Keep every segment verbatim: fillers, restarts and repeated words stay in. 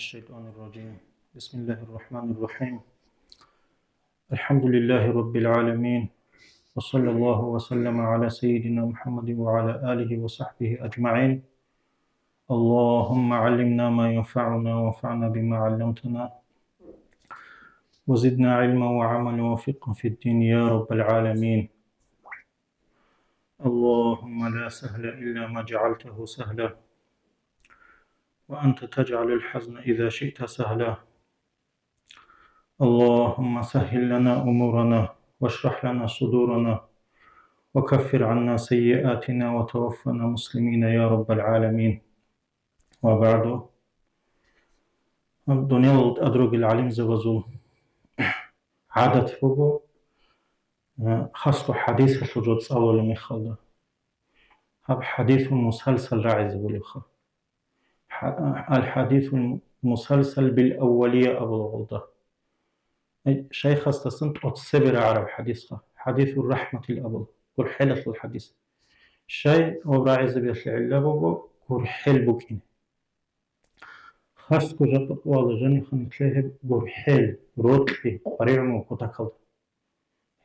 الشيطان الرجيم. بسم الله الرحمن الرحيم. الحمد لله رب العالمين. وصلى الله وسلم على سيدنا محمد وعلى آله وصحبه أجمعين. اللهم علمنا ما ينفعنا وانفعنا بما علمتنا وزدنا علما وعملا وفقها في الدين يا رب العالمين. اللهم لا سهل إلا ما جعلته سهلا وأنت تجعل الحزن إذا شئت سهلا. اللهم سهل لنا أمورنا واشرح لنا صدورنا وكفر عنا سيئاتنا وتوفنا مسلمين يا رب العالمين. وبعد. Дуниял тӀад ругел гӀалимзабазул гӀадат буго, э, хасго хадисалъул жо цӀалулеб мехалда, гьаб хадисул мусалсал рагӀизе болебха. Ха-, аль-хадисул мусалсал бил аввалия абула гъолда. Э, шайхасдасан тӀоцебе рагӀараб хадисха, хадисур рахӀматил абула, гурхӀелалъул хадис. Шай гьаб рагӀизабиялъе гӀилла буго гурхӀел букӀине. Хасго жакъа къояла жанихъа нилъее гьеб гурхӀел, рокьи, къваригӀун кутакалда.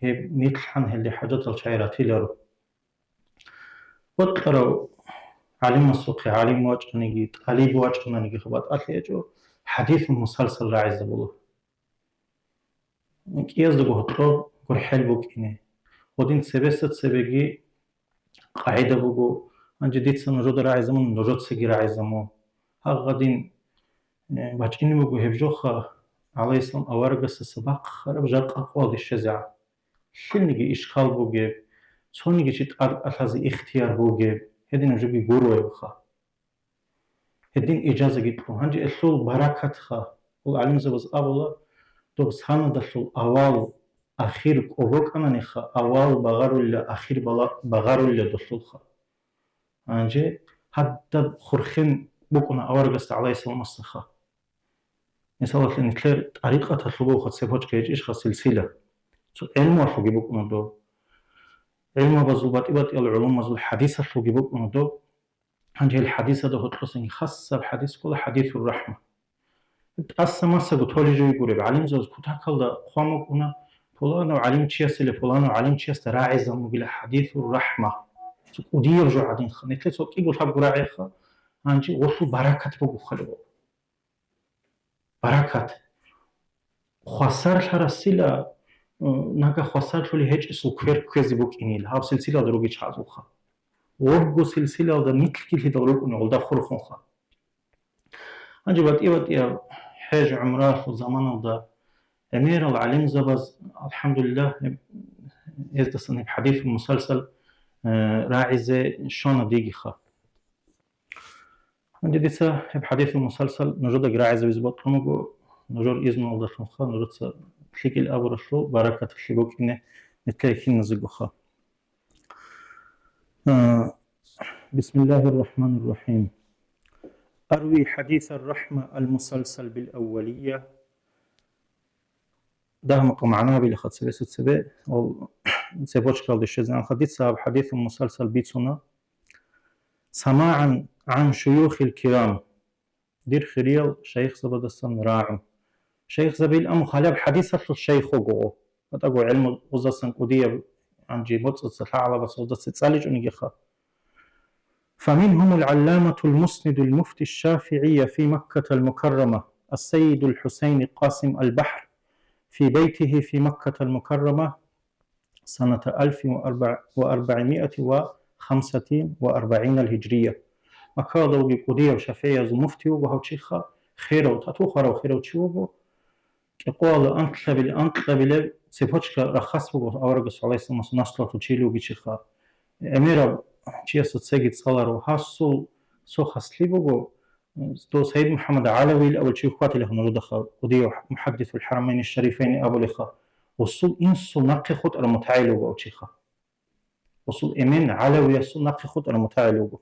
Гьеб нилъ гьанже гьелде хӀажатал чагӀи ратиларо. Бокьарав гӀалимасухъе гӀалим вачӀаниги, тӀалиб вачӀананиги хабар тӀалъи гьечӀо, хадисул мусалсал рагӀизабула. КӀияздаго гьоркьоб гурхӀел букӀине. Гьедин цебеса цебеги къагӀида буго, гьанже дица нужеда рагӀизабун, нужецаги рагӀизабун. Гьагъадин, э, бачӀине буго гьеб жоха, гӀалайгьиссалам аварагасдаса бахъараб жакъа къоялде щвезегӀан. Лъилниги ишкал бугеб, цониги чи тӀад кӀалъазе ихтияр бугеб, гьединаб жоги гуроябха. Гьедин ижазаги кьун. Гьанже гьелъул баракатха, гьел гӀалимзабаз абула, доб санадалъул авал, ахир кӀобокӀананиха, авал багъарулила, ахир бала-, багъарулила долъулха. Гьанже гьадаб хурхен букӀуна аварагасда гӀалайгьиссаламасдаха. Мисалалъе, нилъер тӀарикъаталъул бугоха цепочка гьечӀищха, силсила. Цо гӀелмуялъулги букӀуна доб. ГӀелмабазул батӀи-батӀиял гӀулумазул хадисалъулги букӀуна доб. Гьанже гьел хадисада гьоркьосанги хасаб хадис ккола хадисур рахӀма. ТӀаса-масаго толеб жо йигуреб, гӀалимзабаз кутакалда хъван букӀуна, пуланав гӀалимчиясила пуланав гӀалимчиясда рагӀизабун бугила хадисур рахӀма. Цо кӀудияб жо гьадинха. Нилъер цо кӀиго лъабго рагӀиха, гьанже гьелъул баракат буго халиб. Баракат. Хвасарлъарасила, э, нагагь хвасарлъулеб гьечӀесул квер кквезе букӀинила, гьаб силсилалда ругел чагӀазулха. Гьебго силсилалда нилъги лъидал рукӀуна гьелда хурхунха. Гьанже батӀи-батӀияб хӀеж-гӀумралъул заманалда гӀемерал гӀалимзабаз, алхӀамдулиллагь, гьеб-, гьездасан гьеб хадисул мусалсал, э, рагӀизе щвана дигиха. Гьанже дица гьеб хадисул мусалсал нужедаги рагӀизабизе бокьун буго, нужер изнулдалъунха, нужеца лъикӀил абуралъул баракаталъе букӀине нилъее киназегоха. А, بسم الله الرحمن الرحيم. أروي حديث الرحمة المسلسل بالأولية. Дагь-мукъа магӀна гьабилаха цебесеб цебе, гьел цепочкаялде щвезегӀанха. Дица гьаб хадисул мусалсал бицуна. سماعا عن شيوخ الكرام. Дир хириял шайихзабаздасан рагӀун. Шайихзаби ил аму халаб хадисалъул шайих вуго. ГьатӀаго гӀелму гъоздасан кӀудияб, гьанже моцӀаца лъагӀалабаца гъоздаса цӀаличӀонигиха. فمنهم العلامة المسند المفتي الشافعي في مكة المكرمة السيد الحسين قاسم البحر في بيته في مكة المكرمة سنة ألف وأربعمائة وخمسة وأربعين الهجرية. Маккаялда вугев кӀудияв шафигӀиязул муфти вуго гьав чиха, херав, тату хварав херав чи вуго. КӀикъоялда анкьабилеб, анкьабилеб цепочка рахас буго аварагас, гӀалайгьиссаламас, наслуялъул чили вугев чиха. ГӀемераб чиясда цеги цӀаларо. Гьасул цо хаслъи буго, дов Саид МухӀаммад ГӀалавияв абулев чи хьватилаха нужедаха, кӀудияв мухаддисул хӀарамайни шарифайни абулеха, гьасул инсул нахъе хутӀараб мутагӀил вуго гьав чиха. Гьасул эмен ГӀалавиясул нахъе хутӀараб мутагӀил вуго.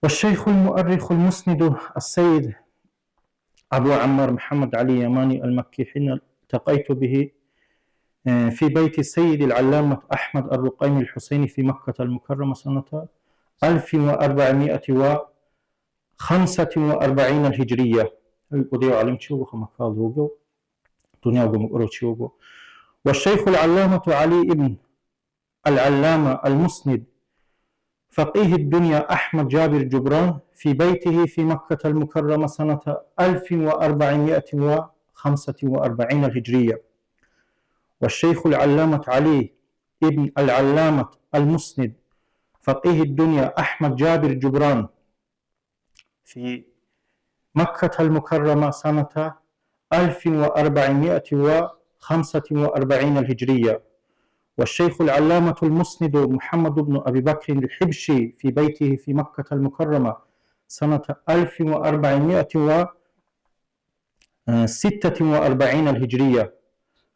والشيخ المؤرخ المسند السيد أبو عمار محمد علي يماني المكي حين التقيت به، آه، في بيت السيد العلامة أحمد الرقيمي الحسيني في مكة المكرمة سنة ألف وأربعمائة و خمسة وأربعين الهجرية. Гьев кӀудияв гӀалимчи вуго, Маккаялда вугев, дуниялго мукӀурав чи вуго. والشيخ العلامة علي بن العلامة المسند فقيه الدنيا أحمد جابر جبران في بيته في مكة المكرمة سنة ألف وأربعمائة وخمسة وأربعين الهجرية. والشيخ العلامة علي بن العلامة المسند فقيه الدنيا أحمد جابر جبران في مكة المكرمة سنة ألف وأربعمائة وخمسة وأربعين الهجرية، والشيخ العلامة المسند محمد بن أبي بكر الحبشي في بيته في مكة المكرمة سنة ألف وأربعمائة وستة وأربعين الهجرية.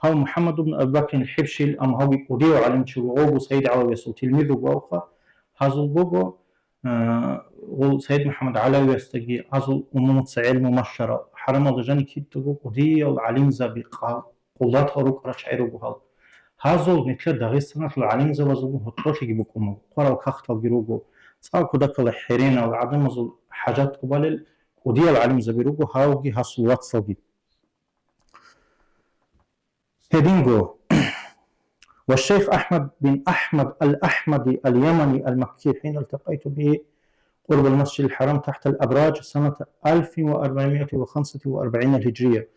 Гьав МухӀаммад ибн Аби Бакрин ХӀибшил, амма гьавги кӀудияв гӀалимчи вуго, гьавги Саид ГӀалавиясул тилмиз вуго, гьазул буго, а, гъул Саид МухӀаммад ГӀалавиясдаги гьазул умумуца гӀелму малъарал, хӀарамалда жаниб кидаго кӀудиял гӀалимзаби къал-, къулатал рукӀарал чагӀи руго гьал. Гьазул нилъер Дагъистаналъул гӀалимзабазулгун гьоркьолъиги букӀун буго, хъварал кагъталги руго, цӀакъ кутакалда хӀеренал, гӀадамазул хӀажат тӀубалел кӀудиял гӀалимзаби руго, гьавги гьасул вацалги. Гьединго, والشيخ أحمد بن أحمد الأحمدي اليمني المكي حين التقيت به قرب المسجد الحرام تحت الأبراج سنة ألف وأربعمائة وخمسة وأربعين الهجرية،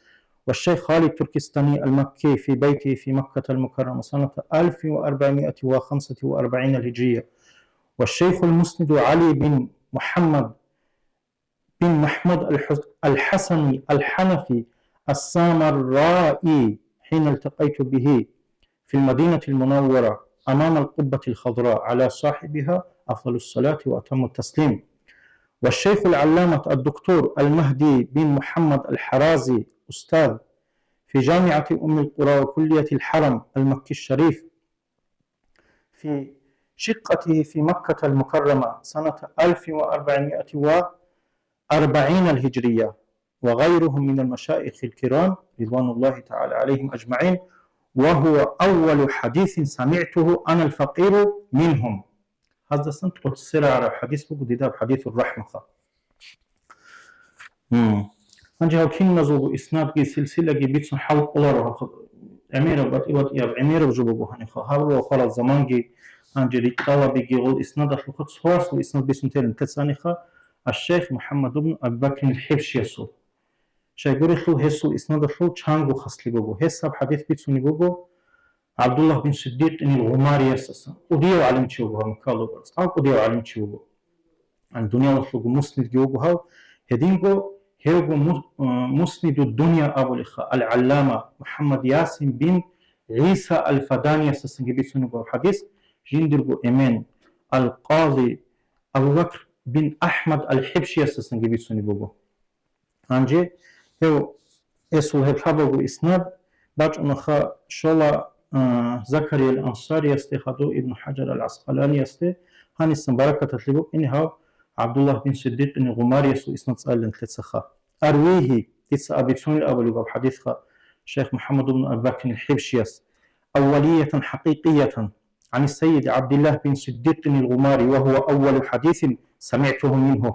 والشيخ خالد تركستاني المكي في بيته في مكة المكرمة سنة ألف وأربعمائة وخمسة وأربعين الهجرية، والشيخ المسند علي بن محمد بن محمد الحس-، الحسني الحنفي السامرائي حين التقيت به في المدينة المنورة أمام القبة الخضراء على صاحبها أفضل الصلاة وأتم التسليم. والشيخ العلامة الدكتور المهدي بن محمد الحرازي أستاذ في جامعة أم القرى وكلية الحرم المكي الشريف في شقته في مكة المكرمة سنة ألف وأربعمائة وأربعين الهجرية، وغيرهم من المشايخ الكرام رضوان الله تعالى عليهم أجمعين، وهو أول حديث سمعته أنا الفقير منهم. Гьаздасан тӀоцерагӀараб хӀадис буго дида гьаб хӀадисул рахӀмаха. Гьанже гьав киназулго иснадги силсилаги бицун хӀалкӀоларо гьаб гӀемераб, батӀи-батӀияб гӀемераб жо буго гьанибха. Гьаб ва хварал заманги гьанже рикьалабиги гъол иснадалъухъа цо асул иснад бицун терин тецаниха, аш-шейх МухӀаммад ибн Аби Бакрин ХӀибшиясул. Щайгурелъул гьесул иснадалъул чанго хаслъи буго. Гьес гьаб хӀадис бицунеб буго ГӀабдуллагь бин Сиддикъинил Гъумариясасан. КӀудияв гӀалимчи вуго гьав, Маккалугъа, цӀакъ кӀудияв гӀалимчи вуго. Ан дуниялалъулго муснидги вуго гьав. Гьединго гьевго му-, э, мусниду дунья абулеха, ал-гӀаллама МухӀаммад Ясин бин ГӀиса ал-Фаданиясасанги бицунеб буго гьаб хӀадис, жиндирго эмен, ал-къази Абу Бакр бин АхӀмад ал-ХӀибшиясасанги бицунеб буго. Гьанже гьев, гьесул гьеб лъабабго иснад бачӀунаха щола, а, Закария ал-Ансариясде, хадув Ибн ХӀажар ал-ГӀаскъаланиясде, гьанисан баракаталъе букӀине гьав ГӀабдуллагь бин Сиддикъини Гъумариясул иснад цӀалилан лъецаха. Арвигьи, дица абицунел абулеб гьаб хӀадисха шейх МухӀаммад ибн Аби Бакрин ХӀибшияс, аввалиятан хӀакъикъиятан, гӀани Саййид ГӀабдиллагь бин Сиддикъинил Гъумари, ва гьува аввалу хӀадисин самигӀтугьу мингьу.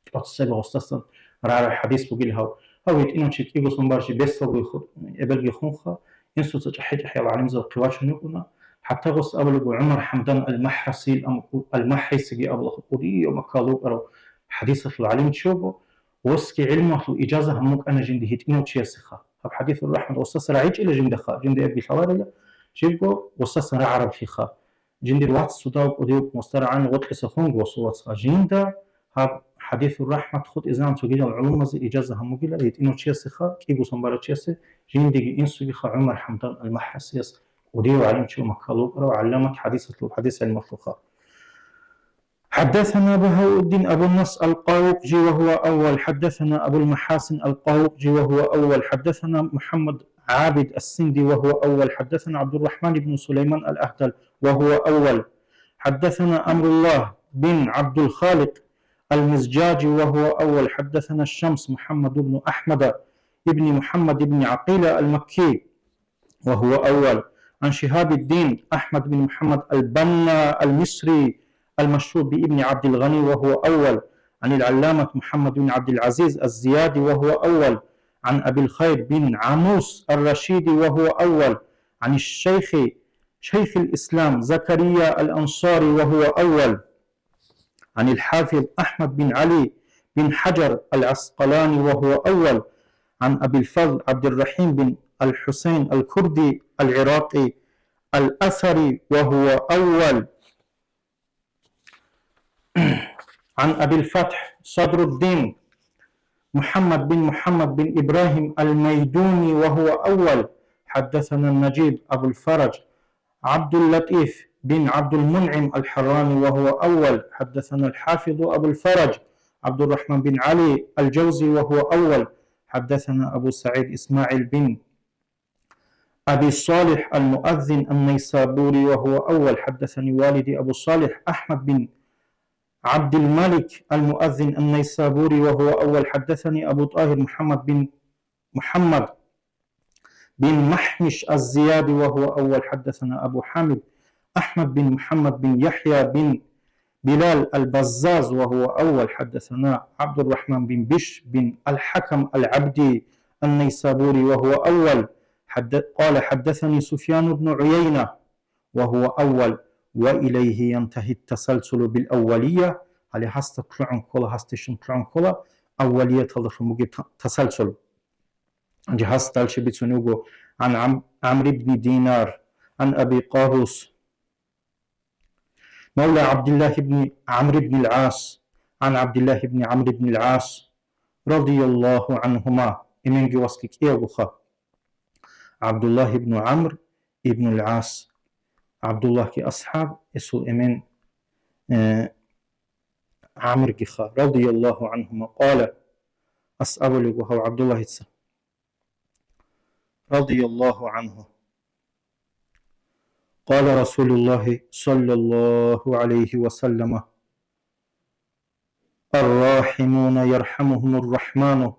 ТӀоцебе гъосдасан рагӀараб хӀадис бугил гьав. Гьав гьитӀинав чи кӀиго сон баржи бесалго ху-, эбелги хунха, инсуца чӀахӀи-чӀахӀиял гӀалимзаб хъивачун йикӀуна. ХӀатта гъос абулеб буго ГӀумар ХӀамдан ал-МахӀрасил, ам-, ал-МахӀрисиги абулаха, кӀудияв Маккалугъарав хӀадисалъул гӀалимчи вуго, гъосги гӀилмуялъул ижаза гьамукӀана жинди гьитӀинав чиясеха. Гьаб хӀадисур рахӀмат гъосдаса рагӀичӀила жиндаха, жинда эбги лъаларила, жибго гъосдасан рагӀараблъиха. Жиндир вац цо дагьав кӀудияв мустарагӀани гъоркьиса хунго, гъосул вацха. Жинда гьаб хӀадисур рахӀмат хутӀизегӀан цогидал гӀулумазе ижаза гьамугила, гьитӀинав чиясеха, кӀиго сон барав чиясе, жиндиги инсугиха ГӀумар ХӀамдан ал-МахӀрасияс, кӀудияв гӀалимчи ва Маккалугъарав гӀалламат хӀадисалъул, хӀадис гӀилмалъулха. حدثنا بهاء الدين أبو النصر القاوقجي وهو أول، حدثنا أبو المحاسن القاوقجي وهو أول، حدثنا محمد عابد السندي وهو أول، حدثنا عبد الرحمن بن سليمان الأهدل وهو أول، حدثنا أمر الله بن عبد الخالق المزجاجي وهو أول، حدثنا الشمس محمد بن أحمد بن محمد بن عقيلة المكي وهو أول، عن شهاب الدين أحمد بن محمد البنا المصري المشهور بابن عبد الغني وهو أول، عن العلامة محمد بن عبد العزيز الزيادي وهو أول، عن أبي الخير بن عموس الرشيدي وهو أول، عن الشيخ، شيخ الإسلام زكريا الأنصاري وهو أول، عن الحافظ أحمد بن علي بن حجر العسقلاني وهو أول، عن أبي الفضل عبد الرحيم بن الحسين الكردي العراقي الأثري وهو أول، عن أبي الفتح صدر الدين محمد بن محمد بن إبراهيم الميدوني وهو أول، حدثنا النجيب أبو الفرج عبد اللطيف بن عبد المنعم الحراني وهو أول، حدثنا الحافظ أبو الفرج عبد الرحمن بن علي الجوزي وهو أول، حدثنا أبو سعيد إسماعيل بن أبي صالح المؤذن النيسابوري وهو أول، حدثني والدي أبو صالح أحمد بن عبد الملك المؤذن النيسابوري وهو أول، حدثني أبو طاهر محمد بن محمد بن محمش الزيادي وهو أول، حدثنا أبو حامد أحمد بن محمد بن يحيى بن بلال البزاز وهو أول، حدثنا عبد الرحمن بن بش بن الحكم العبدي النيسابوري وهو أول، حد-، قال: حدثني سفيان بن عيينة وهو أول، وإليه ينتهي التسلسل بالأولية. Гьале гьасда лъугӀун ккола, гьасдешун лъугӀун ккола аввалияталдалъун бугеб та-, тасалсул. Гьанже гьас дальше бицунев вуго: عن عم-، عمرو بن دينار، عن أبي قابوس، مولى عبد الله بن عمرو بن العاص، عن عبد الله بن عمرو بن العاص رضي الله عنهما. Эменги васги кӀиявгоха. ГӀабдуллагь ибну ГӀамр ибнул ГӀас. ГӀабдуллагьги асхӀаб, гьесул эмен, э, ГӀамргиха, радияллагьу гӀанхума, къала, ас абулего гьав ГӀабдуллагьица, радияллагьу гӀанху, къала Расулуллагьи саллаллагьу гӀалайгьи ва саллама: «Ар-рахимуна ярхамухумур-рахману».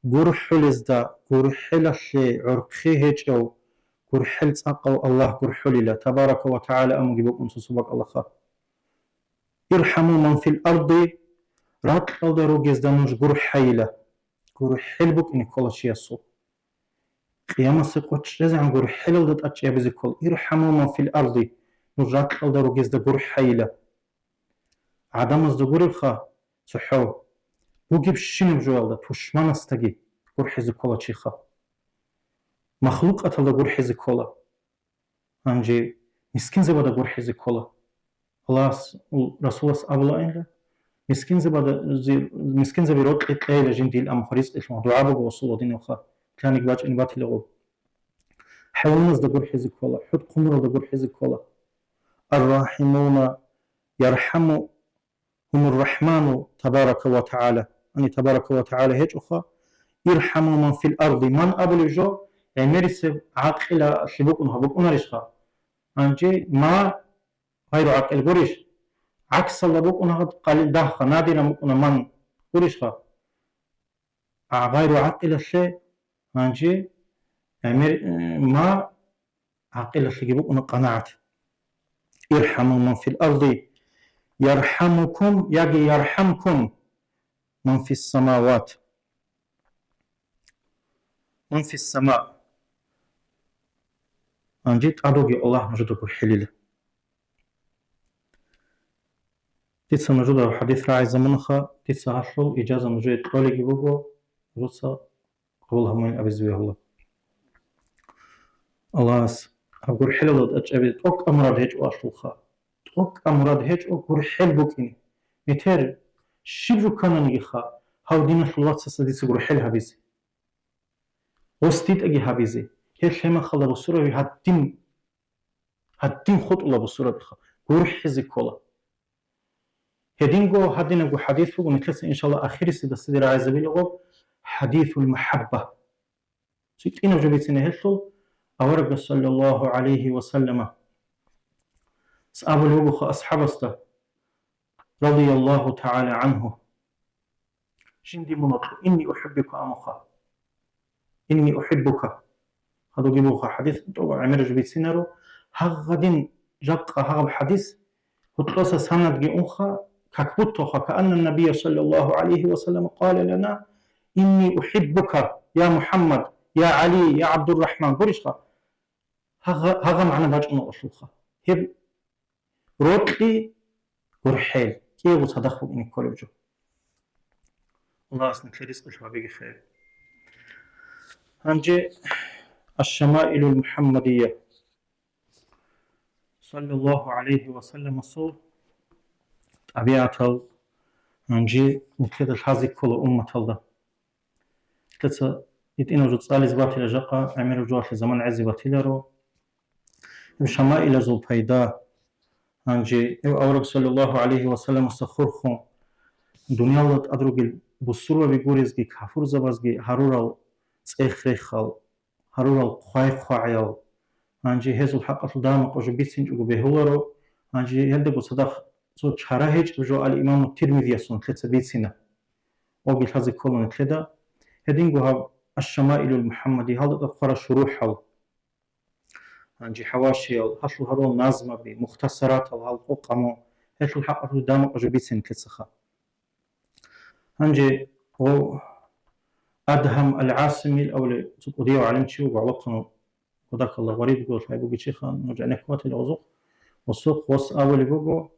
ГурхӀулезда гурхӀелалъе гӀорхъи гьечӀев, гурхӀел цӀакъав Аллагь гурхӀулила, табарака ва тагӀала, амуги букӀун цо-цо бакӀалаха. «Ирхаму ман фил арди», ракьалда ругезда нуж гурхӀайила. ГурхӀел букӀине ккола чиясул. Къиямасе къо чӀезегӀан гурхӀелалда тӀад чӀезабизе ккола. «Ирхаму ман фил арди», нуж ракьалда ругезда гурхӀайила. ГӀадамазда гуребха цохӀо, бугебщинаб жоялда тушманасдаги гурхӀизе ккола чиха. Махлукъаталда гурхӀизе ккола. Гьанже мискинзабада гурхӀизе ккола. Аллагьас, Расулас абулаанила, мискинзабада, зи-, мискинзаби рокьи кьейила жиндил, амма ризкъилъун дугӀа буго, Расул, гьадинавха, лъаник бачӀине батила гъоб. ХӀайваназда гурхӀизе ккола, хӀуд-хъумуралда гурхӀизе ккола. Ар-рахимуна ярхаму гьумур-рахману табарака ва тагӀала. Яни табарака ва тагӀала гьечӀоха, «Ирхаму ман фил арди», ман абулеб жо, гӀемерисеб гӀакъилалъе букӀун гьаб букӀунарищха? Гьанже ма гъайру гӀакъил гурищ? ГӀаксалда букӀун гьаб къалил дагьха, надиран букӀуна ман гурищха? А гъайру гӀакъилалъе гьанже гӀемер-, э, ма гӀакъилалъеги букӀуна къанагӀат. «Ирхаму ман фил арди, ярхамукум», яги «Ярхамкум ман фис самават». Ман фис сама. Гьанже тӀадуги Аллагь нужеда гурхӀелила. Дица нужеда хӀадис рагӀи заманаха, дица гьалъул ижаза нужее кьолеги буго, нужеца къабул гьабун абизе бегьула. Аллагьас гьаб гурхӀелалда тӀад чӀезабизе тӀокӀаб мурад гьечӀо алъулха. ТӀокӀаб мурад гьечӀо гурхӀел букӀине. Метер щиб жукананигиха гьав диналъул вацасда дица гурхӀел гьабизе. Гъос дитӀаги гьабизе. Гьеб лъимахалда бусураби гьадин, гьадин хутӀула бусурабиха. ГурхӀизе ккола. Гьединго гьадинабго хӀадис буго, нилъеца, иншалла, ахирисеб дарсида рагӀизабилеб гъоб, хӀадисул махӀабба. ЦӀикӀкӀинаб жо бицине гьелъул, аварагас, саллаллагьу гӀалайгьи ва саллама, абулеб бугоха асхӀабасда, радияллагьу тагӀала гӀанху, жинди мун вокьу, «Инни ухӀиббука», амуха. «Инни ухӀиббука». Гьадуги бугоха хӀадис, тӀоба гӀемер жо бицинаро. Гьагъадин жакъа гьагъаб хӀадис, гьоркьоса санадги унха, как будто ха, كأن النبي صلى الله عليه وسلم قال لنا: إني أحبك يا محمد، يا علي، يا عبد الرحمن. Гурищха? Гьагъа, гьагъа магӀна бачӀуна гьелъулха. Гьеб рокьи гурхӀел, кӀиябго цадахъ букӀине кколеб жо. Аллагьас нилъер ризкъи лъабабиги хир. Гьанже Аш-Шамаилул МухӀаммадия, саллаллагьу гӀалайгьи ва салламасул тӀабигӀатал гьанже нилъеда лъазе ккола умматалда. Нилъеца гьитӀинаб жо цӀализе батила жакъа, гӀемераб жоялъе заман гӀезе батиларо. Гьеб шамаилазул пайда, гьанже гьев авараг саллаллагьу гӀалайгьи ва салламасда хурхун, дуниялалда тӀад ругел бусурбаби гурезги, кафурзабазги гьарурал цӀех-рехал, гьарурал хъвай-хъвагӀял, гьанже гьезул хӀакъалъулъ дагьа-макъ жо бицинчӀого бегьуларо, гьанже гьелдаго цадахъ цо чара гьечӀеб жо ал-Имаму Тирмизиясун нилъеца бицина. Гъоги лъазе ккола нилъеда. Гьединго гьаб Аш-Шамаилул МухӀаммади, гьалда тӀад хъварал шурухӀал, гьанже хӀавашиял, гьалъул гьарурал назмаби, мухтасаратал, гьал къокъ гьаму, гьелъул хӀакъалъулъ дагьа-макъ жо бицин нилъецаха. Гьанже гъов Адгьам ал-ГӀасимил абулев цо кӀудияв гӀалимчи вуго, гӀолохъанав, кодакалда гъваридго лъай бугев чиха, нуж гӀенеккун ватила гъозухъ, гъосухъ гъос абулеб буго,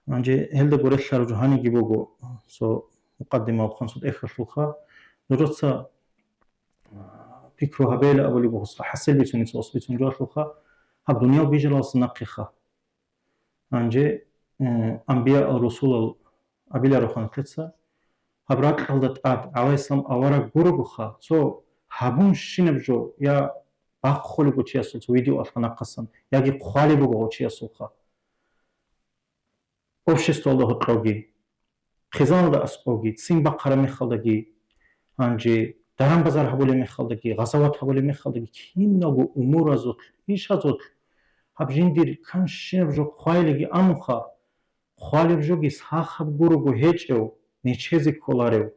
гьанже гьелдаго релълъараб жо гьаниги буго, цо мукъаддимаялъухъан цо тӀехьалъулха, нужеца, а, пикру гьабейила абулеб буго, гъосха хӀасил бицунеб, гъос бицун жоялъулха, гьаб дуниял бижаралдаса нахъеха. Гьанже, э, анбияал, русулал абиларо нилъеца, гьаб ракьалда тӀад, гӀалайгьиссалам авараг гурогоха, цо гьабунщинаб жо я бахъулеб буго чиясул цо видеоялъ нахъасан, яги хъвалеб буго гъов чиясулха. Обществалда гьоркьоги, хъизаналда аскӀоги, ццин бахъараб мехалдаги, гьанже даран-базар гьабулеб мехалдаги, гъазават гьабулеб мехалдаги, киналго умуразулъ, ишазулъ гьаб жиндир канщинаб жо хъвайилиги амуха, хъвалеб жоги сахаб гурого гьечӀев, нечезе кколарев.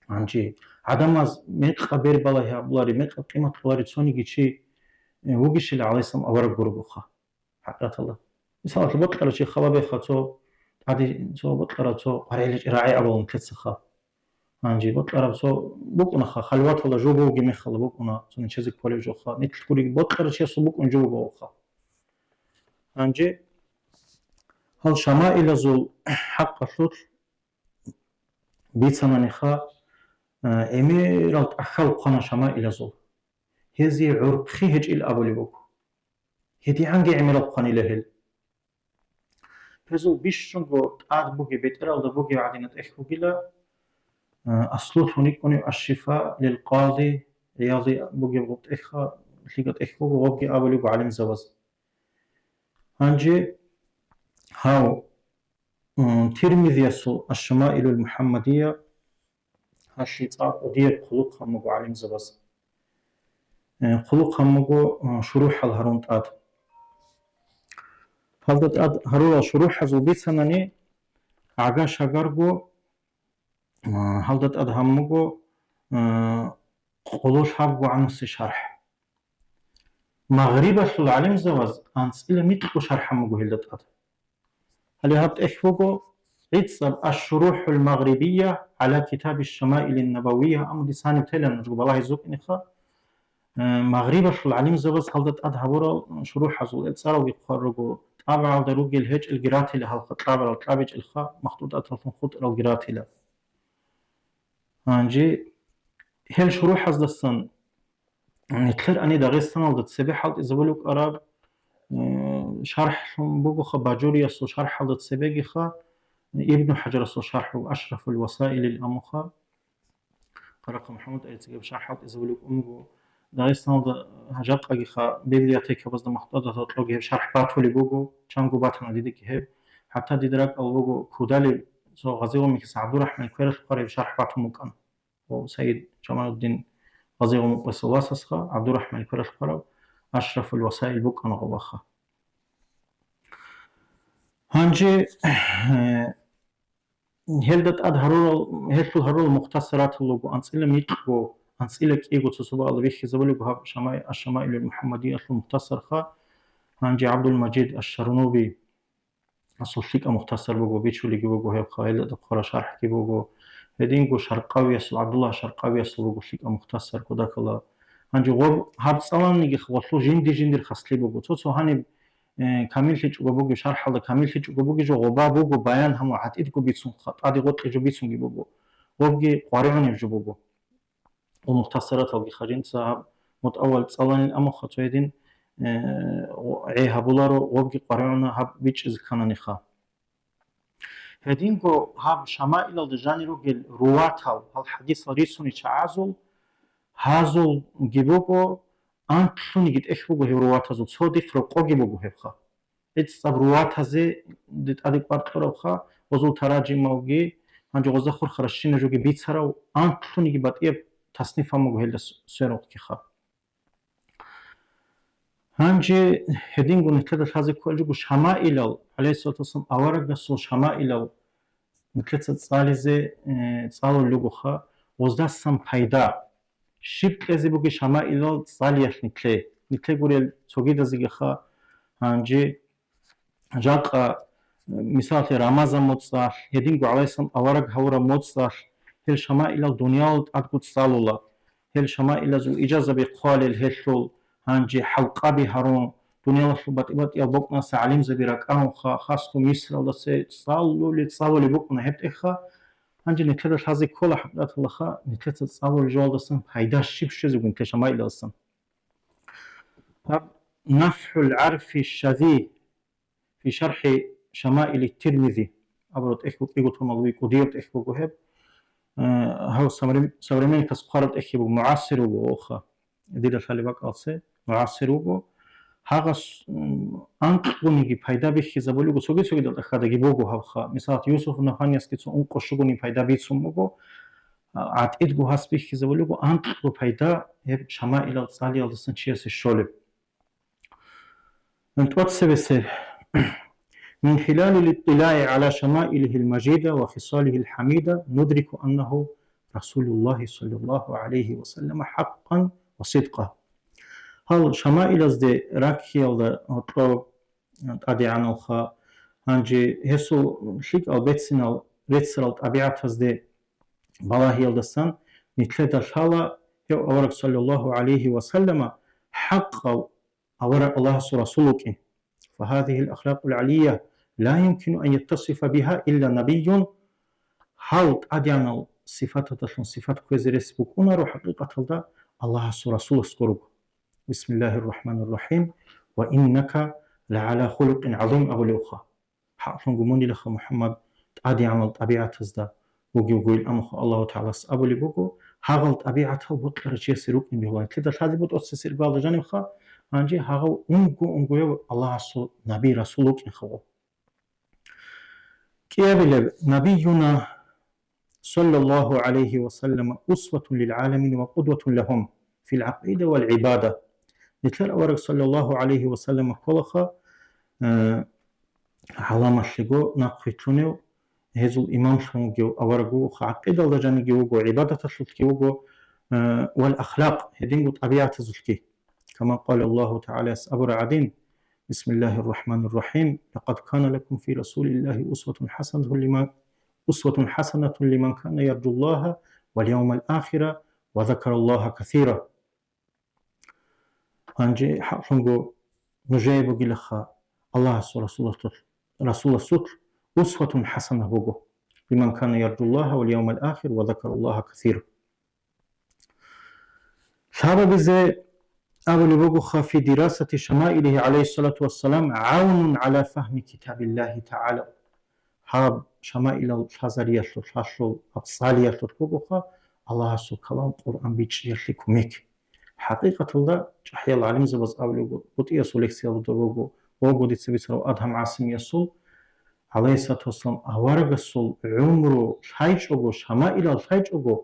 Гьанже гӀадамаз мекъаб бер балагьи гьабуларев, мекъаб къимат кьоларев цониги чи, э, вугищила гӀалайгьиссалам авараг гурогоха. ХӀакъикъаталда. Мисалалъе, бокьарав чи халабеха цо тӀаде, цо бокьарав цо къваригӀеличи рагӀи абулун нилъецаха. Гьанже бокьарав цо букӀунаха, халваталда жо бугеб мехалда букӀуна, цо нечезе кколев жоха. Нилъ гуриги бокьарав чиясул букӀун жо бугоха. Гьанже гьал шамаилазул хӀакъалъулъ бицананиха, э, гӀемерал тӀахьал хъвана шамаилазул. Гьезие гӀурхъи гьечӀил абулеб буго. ГьедигӀанги гӀемерал хъванила гьел. Гьезул бищунго тӀад бугеб, бетӀералда бугеб гӀадина тӀехь бугила, э, аслулъун йикӀунеб Аш-Шифа лил Къади ГӀиязида бугеб гъоб тӀехьа, лъикӀаб тӀехь буго, гъобги абулеб буго гӀалимзабаз. Гьанже гьав, м, Тирмизиясул Аш-Шамаилул МухӀаммадия, гьалъие цӀакъ кӀудияб хъулухъ гьамуго гӀалимзабаз. Э, хъулухъ гьамуго, э, шурухӀал гьарун тӀад. Гьалда тӀад гьарурал шурухӀазул бицанани, гӀага-шагарго, э, гьалда тӀад гьамуго, э, къоло лъабго гӀанасеб шархӀ. Магърибалъул гӀалимзабаз анцӀила микьго шархӀ гьамуго гьелда тӀад. Гьале гьаб тӀехь буго гӀицӀаб Аш-Шурухул Магърибия гӀала Китаби Шамаилин Набавия, амма дица гьаниб тела нужго балагьизе вукӀинеха. Э, Магърибалъул гӀалимзабаз гьалда тӀад гьабурал шурухӀазул, э, цӀаралги хъвар руго, тӀабагӀалда ругел гьечӀелги ратила гьалха, кьабарал кьабичӀелха, махтӀутӀаталлъун хутӀаралги ратила. Гьанже гьел шурухӀаздасан нилъер гьанир Дагъистаналда цебе хӀалтӀизабулеб букӀараб, э, шархӀлъун бугоха, Бажуриясул шархӀалда цебегиха, Ибну ХӀажарасул шархӀ буго Ашрафул Васаилил амуха. Къарахъа МухӀаммад ГӀалицаги гьеб шархӀ хӀалтӀизабулеб букӀун буго. Дагъистаналда гьа-, жакъагиха библиотекабазда махтӀудатал кьоги гьеб шархӀ батулеб буго, чанго батана дидаги гьеб. ХӀатта дида ракӀалда буго Кудали цо Гъазигъумихьиса ГӀабдурахӀман Квералъ хъвараб шархӀ батун букӀана. Ва Саид Жамалуддин Гъазигъумукъвесул васасха ГӀабдурахӀман Квералъ хъвараб Ашрафул Васаил букӀана гъобаха. Гьанже, э, гьелда тӀад гьарурал, гьелъул гьарурал мухтасаратал руго, анцӀила микьго, анцӀила кӀиго цо-цо бакӀалда бихьизабулеб гьаб Шамаи-, Аш-Шамаилул МухӀаммадиялъул мухтасарха, гьанже ГӀабдул-Мажид Аш-Шарнуби, Асул лъикӀа мухтасар буго, бичулиги буго гьеб хъайилда хъвара шархӀги буго. Гьединго Шаркъавиясул, ГӀабдуллагь Шаркъавиясул буго лъикӀа мухтасар кодакала. Гьанже гъоб гьаб цӀаланиги гъолъул жинди-жиндир хаслъи буго. Цо-цо гьаниб, э, камиллъичӀого бугеб, шархӀалда камиллъичӀого бугеб жо гъоба буго, баян гьаму гӀатӀидго бицун, ха-, тӀаде гъоркье жо бицунги буго. Гъобги къваригӀунеб жо буго. Ва мухтасараталги хажинца гьаб мутӀавал цӀаланил амуха цо гьедин, э, гъо-, гӀе гьабуларо, гъобги къваригӀуна гьаб бичӀчӀизе ккананиха. Гьединго гьаб Шамаилалда жанир ругел руватал, гьал хӀадисал рицунел чагӀазул, гьазулги буго, анкьлъуниги тӀехь буго гьеб руватазул, цо дихъ рокъоги буго гьебха. ГӀицӀаб руватазе де-, тӀаде кӀвар кьурабха, гъозул таражималги, гьанже гъозда хурхараб щинаб жоги бицарав, анкьлъуниги батӀияб тасниф гьамуго гьелда с-, сверухъгиха. Гьанже гьединго нилъеда лъазе кколел руго Шамаилал, гӀалайгьиссалату вассалам, аварагасул Шамаилал нилъеца цӀализе, э, цӀалулел ругоха, гъоздасан пайда. Щиб кьезе бугеб Шамаилал цӀалиялъ нилъее? Нилъее гурел цогидазегиха гьанже жакъа, мисаллъи, Рамазан моцӀалъ, гьединго гӀалайгьиссалам авараг гьавураб моцӀалъ, гьел Шамаилал дуниялал тӀадго цӀалула. Гьел Шамаилазул ижазаби хъвалел гьелъул гьанже хӀалкъаби гьарун, дуниялалъул батӀи-батӀиял бокӀнаса гӀалимзаби ракӀарунха, хасго Мисралдаса цӀалули, цӀалули букӀуна гьеб тӀехьха. Гьанже нилъеда лъазе ккола хӀакъикъаталдаха, нилъеца цӀалулел жоялдасан пайда щиб щвезегун те Шамаилалдасан. Гьаб НафхӀул гӀарфи шази фи шархӀи Шамаили Тирмизи абураб тӀехь букӀиго томал вуй, кӀудияб тӀехь буго гьеб. Э, гьав самрем-, современникас хъвараб тӀехь буго, мугӀасир вуго, оха. Дида лъалеб бакӀалъе мугӀасир вуго. Гьагъас, м, анкьгуниги пайда бихьизабулего, цоги-цогидал тӀахьадаги буго гьабха. Мисалат, Юсуф Набгьаниясги цо ункъо щугони пайда бицун буго. А, гӀатӀидго гьас бихьизабулего, анкьго пайда гьеб Шамаилал цӀалиялдасан чиясе щолеб. ТӀоцебесеб. من خلال الاطلاع على شمائله المجيدة وخصاله الحميدة ندرك أنه رسول الله صلى الله عليه وسلم حقا وصدقا. Гьал Шамаилазде раккиялда гьоркьоб ТӀадегӀаналха, гьанже гьесул лъикӀал бецинал реццарал тӀабигӀатазде балагьиялдасан нилъеда лъала гьев авараг саллаллагьу гӀалайгьи ва саллама хӀакъав авараг Аллагьасул расул вукӀин. فهذه الأخلاق العلية لا يمكن أن يتصف بها إلا نبي. Гьал тӀадегӀанал сифаталдалъун сифат кквезе рес букӀунаро хӀакъикъаталда Аллагьасул расуласго руго. بسم الله الرحمن الرحيم. وإنك لعلى خلق عظيم абулевха. ХӀакълъунго мунилаха, МухӀаммад, тӀадегӀанал тӀабигӀатазда вугевгойил, амма Аллагьу ТагӀалас абулеб буго, гьагъал тӀабигӀатал бокьарав чиясе рукӀин бегьулаан. Лъида лъазе бутӀоцесеб иргаялда жанивха, гьанже гьагъав унго-унгояв Аллагьасул наби, расул вукӀинха гъо. КӀиабилеб, набиюна саллаллагьу гӀалайгьи ва саллама усватун лил гӀаламин ва къудватун лагьум фил гӀакъида вал гӀибада. Нилъер авараг саллаллагьу гӀалайгьи ва саллама кколаха, э, гӀаламалъего нахъвилълъунев, гьезул имамлъун вугев авараг вугоха, гӀакъидалда жаниги вуго, гӀибадаталъулъги вуго, э, вал ахлакъ, гьединго тӀабигӀатазулъги. Кама къала Аллагьу ТагӀалаяс абура гӀадин, بسم الله الرحمن الرحيم. لقد كان لكم في رسول الله أسوة حسنة لمن، أسوة حسنة لمن كان يرجو الله واليوم الآخر وذكر الله كثيرا. Гьанже хӀакълъунго нужее бугилаха Аллагьасул расуласул, расуласул усватун хӀасана буго. لمن كان يرجو الله واليوم الآخر وذكر الله كثيرا. Лъабабизе абулеб бугоха, في دراسة شمائله عليه الصلاة والسلام عون على فهم كتاب الله تعالى. Гьаб Шамаилал лъазариялъулъ, гьалъул абцӀалиялъулъ бугоха Аллагьасул калам Къуръан бичӀчӀиялъе кумек. ХӀакъикъаталда, чӀахӀиял гӀалимзабаз абулеб буго, БутӀиясул лекциялда буго, буго дица бицарав Адгьам ГӀасимиясул, гӀалайгьиссалату вассалам, аварагасул гӀумру лъайчӀого, Шамаилал лъайчӀого,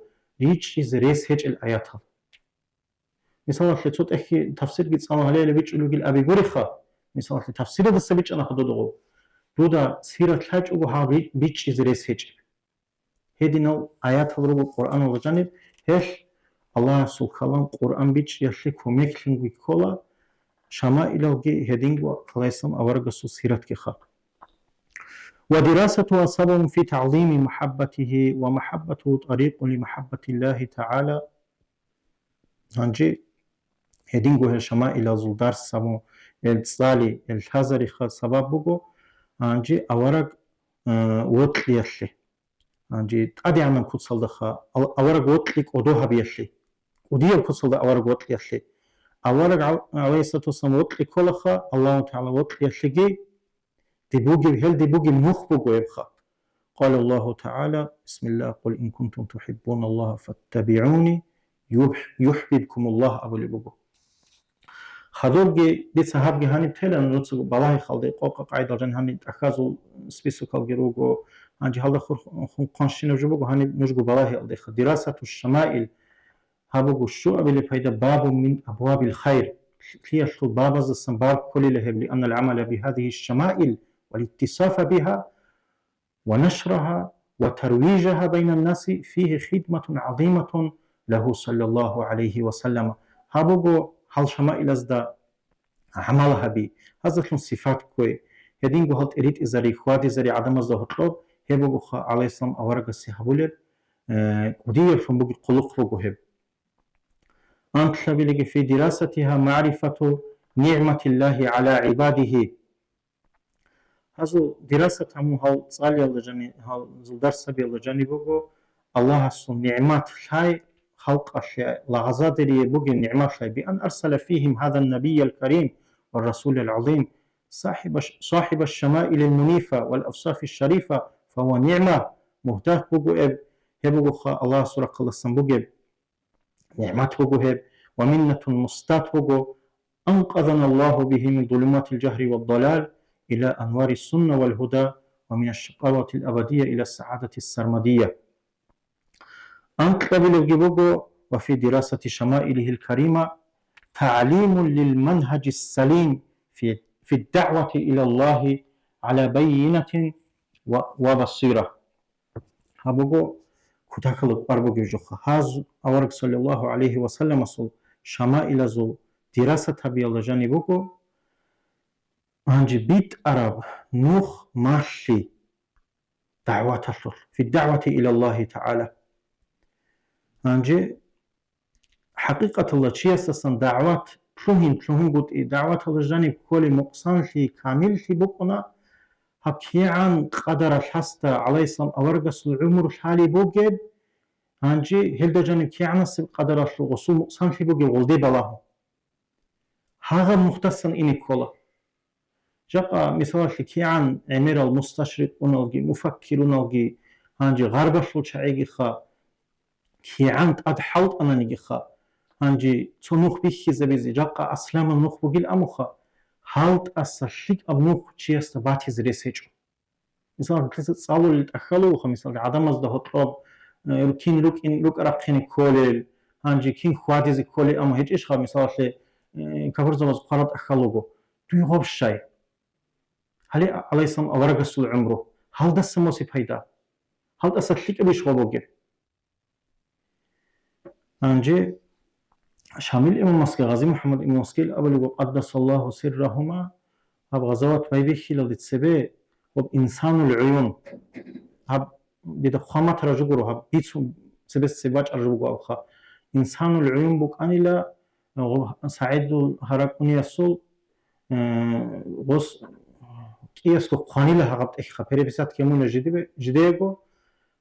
ричӀчӀизе рес гьечӀел аятал. Мисалалъе, цо тӀехьги тафсирги цӀалун гьале-гьале бичӀчӀулеб бугил аби гуриха, мисалалъе, тафсирадаса бичӀчӀанаха дуда гъо. Дуда сират лъачӀого гьаб би-, бичӀчӀизе рес гьечӀеб. Гьединал аятал руго Къуръаналда жаниб, гьелъ Аллагьасул калам Къуръан бичӀчӀиялъе кумеклъунги ккола, Шамаилалги гьединго, гӀалайгьиссалам, аварагасул сиратги хъа. ودراستها سبب في تعظيم محبته، ومحبته طريق لمحبة الله تعالى. Гьанже гьединго гьел шамаилазул дарс гьабун, гьел цӀали, гьел лъазариха сабаб буго, гьанже авараг, э, вокьиялъе. Гьанже тӀадегӀанаб куцалдаха ал-, авараг вокьи кӀодо гьабиялъе. КӀудияб куцалда авараг вокьиялъе. Авараг гӀал-, гӀалайгьиссалату вассалам вокьи кколаха, Аллагьу ТагӀала вокьиялъеги, диб бугеб, гьел диб бугеб нух буго гьебха. Къала Аллагьу ТагӀала, бисмиллагь, «Къул ин кунтум тухӀиббуналлагьа фаттабигӀуни, юхӀ-, юхӀбибкумуллагь», абулеб буго. Хадубги дица гьабги гьаниб тела, нужецаго балагьи халде, къокъа къайдал жан гьаниб тӀахьазул списокалги руго, гьанже гьалда хур-, хун-, хъанщинаб жо буго, гьаниб нужго балагьиялдеха. Дирасату шамаил, гьаб буго щуабилеб пайда, бабун мин абвабил хайр, лъиялъул бабаздасан баб кколила гьеб, лианнал гӀамала бигьадигьи шамаил вал иттисафа бигьа ва нашрагьа ва тарвижагьа байнаннаси фигьи хидматун гӀазиматун лагьу саллаллагьу гӀалайгьи ва саллама. Гьаб буго гьал шамаилазда гӀамал гьаби, гьаздалъун сифат ккве, гьединго гьал тӀиритӀизари, хьвадизари гӀадамазда гьоркьоб, гьеб бугоха гӀалайгьиссалам аварагасе гьабулеб, э, кӀудияблъун бугеб хъулухъ буго гьеб. Анлъабилеги фи дирасатиха магӀрифату нигӀматиллагьи гӀала гӀибадигьи. Гьазул дирасат гьамун гьал цӀалиялда жани, гьал зулдарсабиялда жани буго, Аллагьасул нигӀмат лъай, халкъалъе лагъзадерие бугеб нигӀмат лъай, биан арсала фигьим гьадан набиял карим ва расулал гӀазим, сахибаш-, сахибаш шамаилил мунифа вал авсафи шарифа, фагьува нигӀма, мугьдат буго эб, гьеб бугоха Аллагьасул рахъалдасан бугеб. НигӀмат буго гьеб ва миннатун мустат буго, анкъазаналлагьу бигьи мин зулуматил жагьли вад далал ила анварис сунна вал гьуда ва минаш шакъаватил абадия ила сагӀадатис сармадия. Анкьабилебги буго, ва фи дирасати шамаилихил карима тагӀлимун лил манхажис салим фи, фи дагӀвати ила Аллагьи гӀала байинатин ва, ва басира. Гьаб буго кутакалда кӀвар бугеб жоха. Гьаз авараг саллаллагьу гӀалайгьи ва салламасул шамаилазул дирасат гьабиялда жаниб буго, гьанже битӀараб нух малъи дагӀваталъулъ, фи дагӀвати ила Аллагьи тагӀала. Гьанже ХӀакъикъаталда, чиясдасан дагӀват лъугьин-лъугьингутӀи, дагӀваталда жаниб кколеб мукъсанлъи, камиллъи букӀуна, гьаб кигӀан къадаралъ гьасда гӀалайгьиссалам аварагасул гӀумру лъалеб бугеб, гьанже гьелда жаниб кигӀанасеб къадаралъул гъосул мукъсанлъи бугеб гъолде балагьун. Гьагъаб нухдасан ине ккола. Жакъа, мисалалъе, кигӀан гӀемерал мусташрикъуналги, муфаккируналги, гьанже гъарбалъул чагӀигиха, кигӀан тӀад хӀалтӀананигиха, гьанже цо нух бихьизабизе, жакъа асламал нух бугил амуха, гьалтӀаса лъикӀаб нух чиясда батизе рес гьечӀо. Мисал, киса цӀалулел тӀахьалуха, мисалда, гӀадамазда гьоркьоб, э, кин рукӀин, рукӀа-рахъине кколел, гьанже кин хьвадизе кколел, амма гьечӀищха, мисалалъе, э, кафурзабаз хъварал тӀахьалуго, дуй гъоб щай? Гьале, гӀалайгьиссалам аварагасул гӀумру, гьалдаса моси пайда? ГьалтӀаса лъикӀабищ гъоб бугеб? Гьанже Шамил имамасги, Гъази МухӀаммад имамасги абулеб, къаддасаллагьу сиррагьума, гьаб гъазават байбихьилалде цебе, гьаб инсанул гӀуюн, гьаб дида хъван батараб жо гуро, гьаб бицун цебесеб бачӀараб жо буго абха. Инсанул гӀуюн букӀанила, гъо-, СагӀидул гьаракь униясул, э, гъос кӀиясго хъванила гьагъаб тӀехьха, переписать гьамуна жидебе-, жидеего,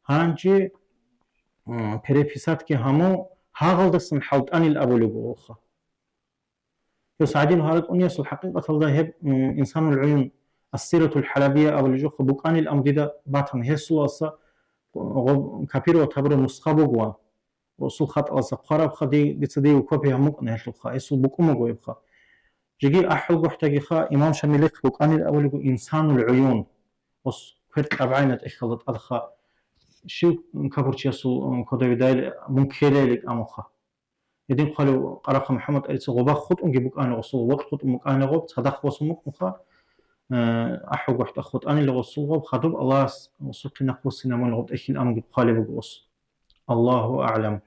гьанже, м, переписатги гьаму гьагъалдасан хӀалтӀанил абулеб бугоха. Гьев СагӀидил гьаракь униясул хӀакъикъаталда гьеб, м, инсанул гӀуюн, Ас-Сиратул ХӀалабия абулеб жоха букӀанил, ам дида батана, гьесуласа гъоб копировать гьабураб нусха бугоан. Гъосул хатӀаласа хъварабха, ди-, дица дие копия гьамукӀана гьелъулха, гьесул букӀун буго гьебха. Жеги АхӀулгохӀдагиха имам Шамилихъ букӀанил абулеб буго инсанул гӀуюн. Гъос квер тӀабгӀайна тӀехьалда тӀадха, щив капурчиясул, м, кодовидайил мун ккелайилик амуха. Гьедин хъвалев Къарахъа МухӀаммад ГӀалица гъоба хутӀунги букӀана гъосул, вокь хутӀун букӀана гъоб, цадахъ босун букӀунха, э, АхӀулгохӀда хутӀанила гъосул гъоб, хадуб Аллагьас гъосухъе нахъбуссинабун гъоб тӀехьил амги хъвалеб буго гъос. Аллагьу агӀлам.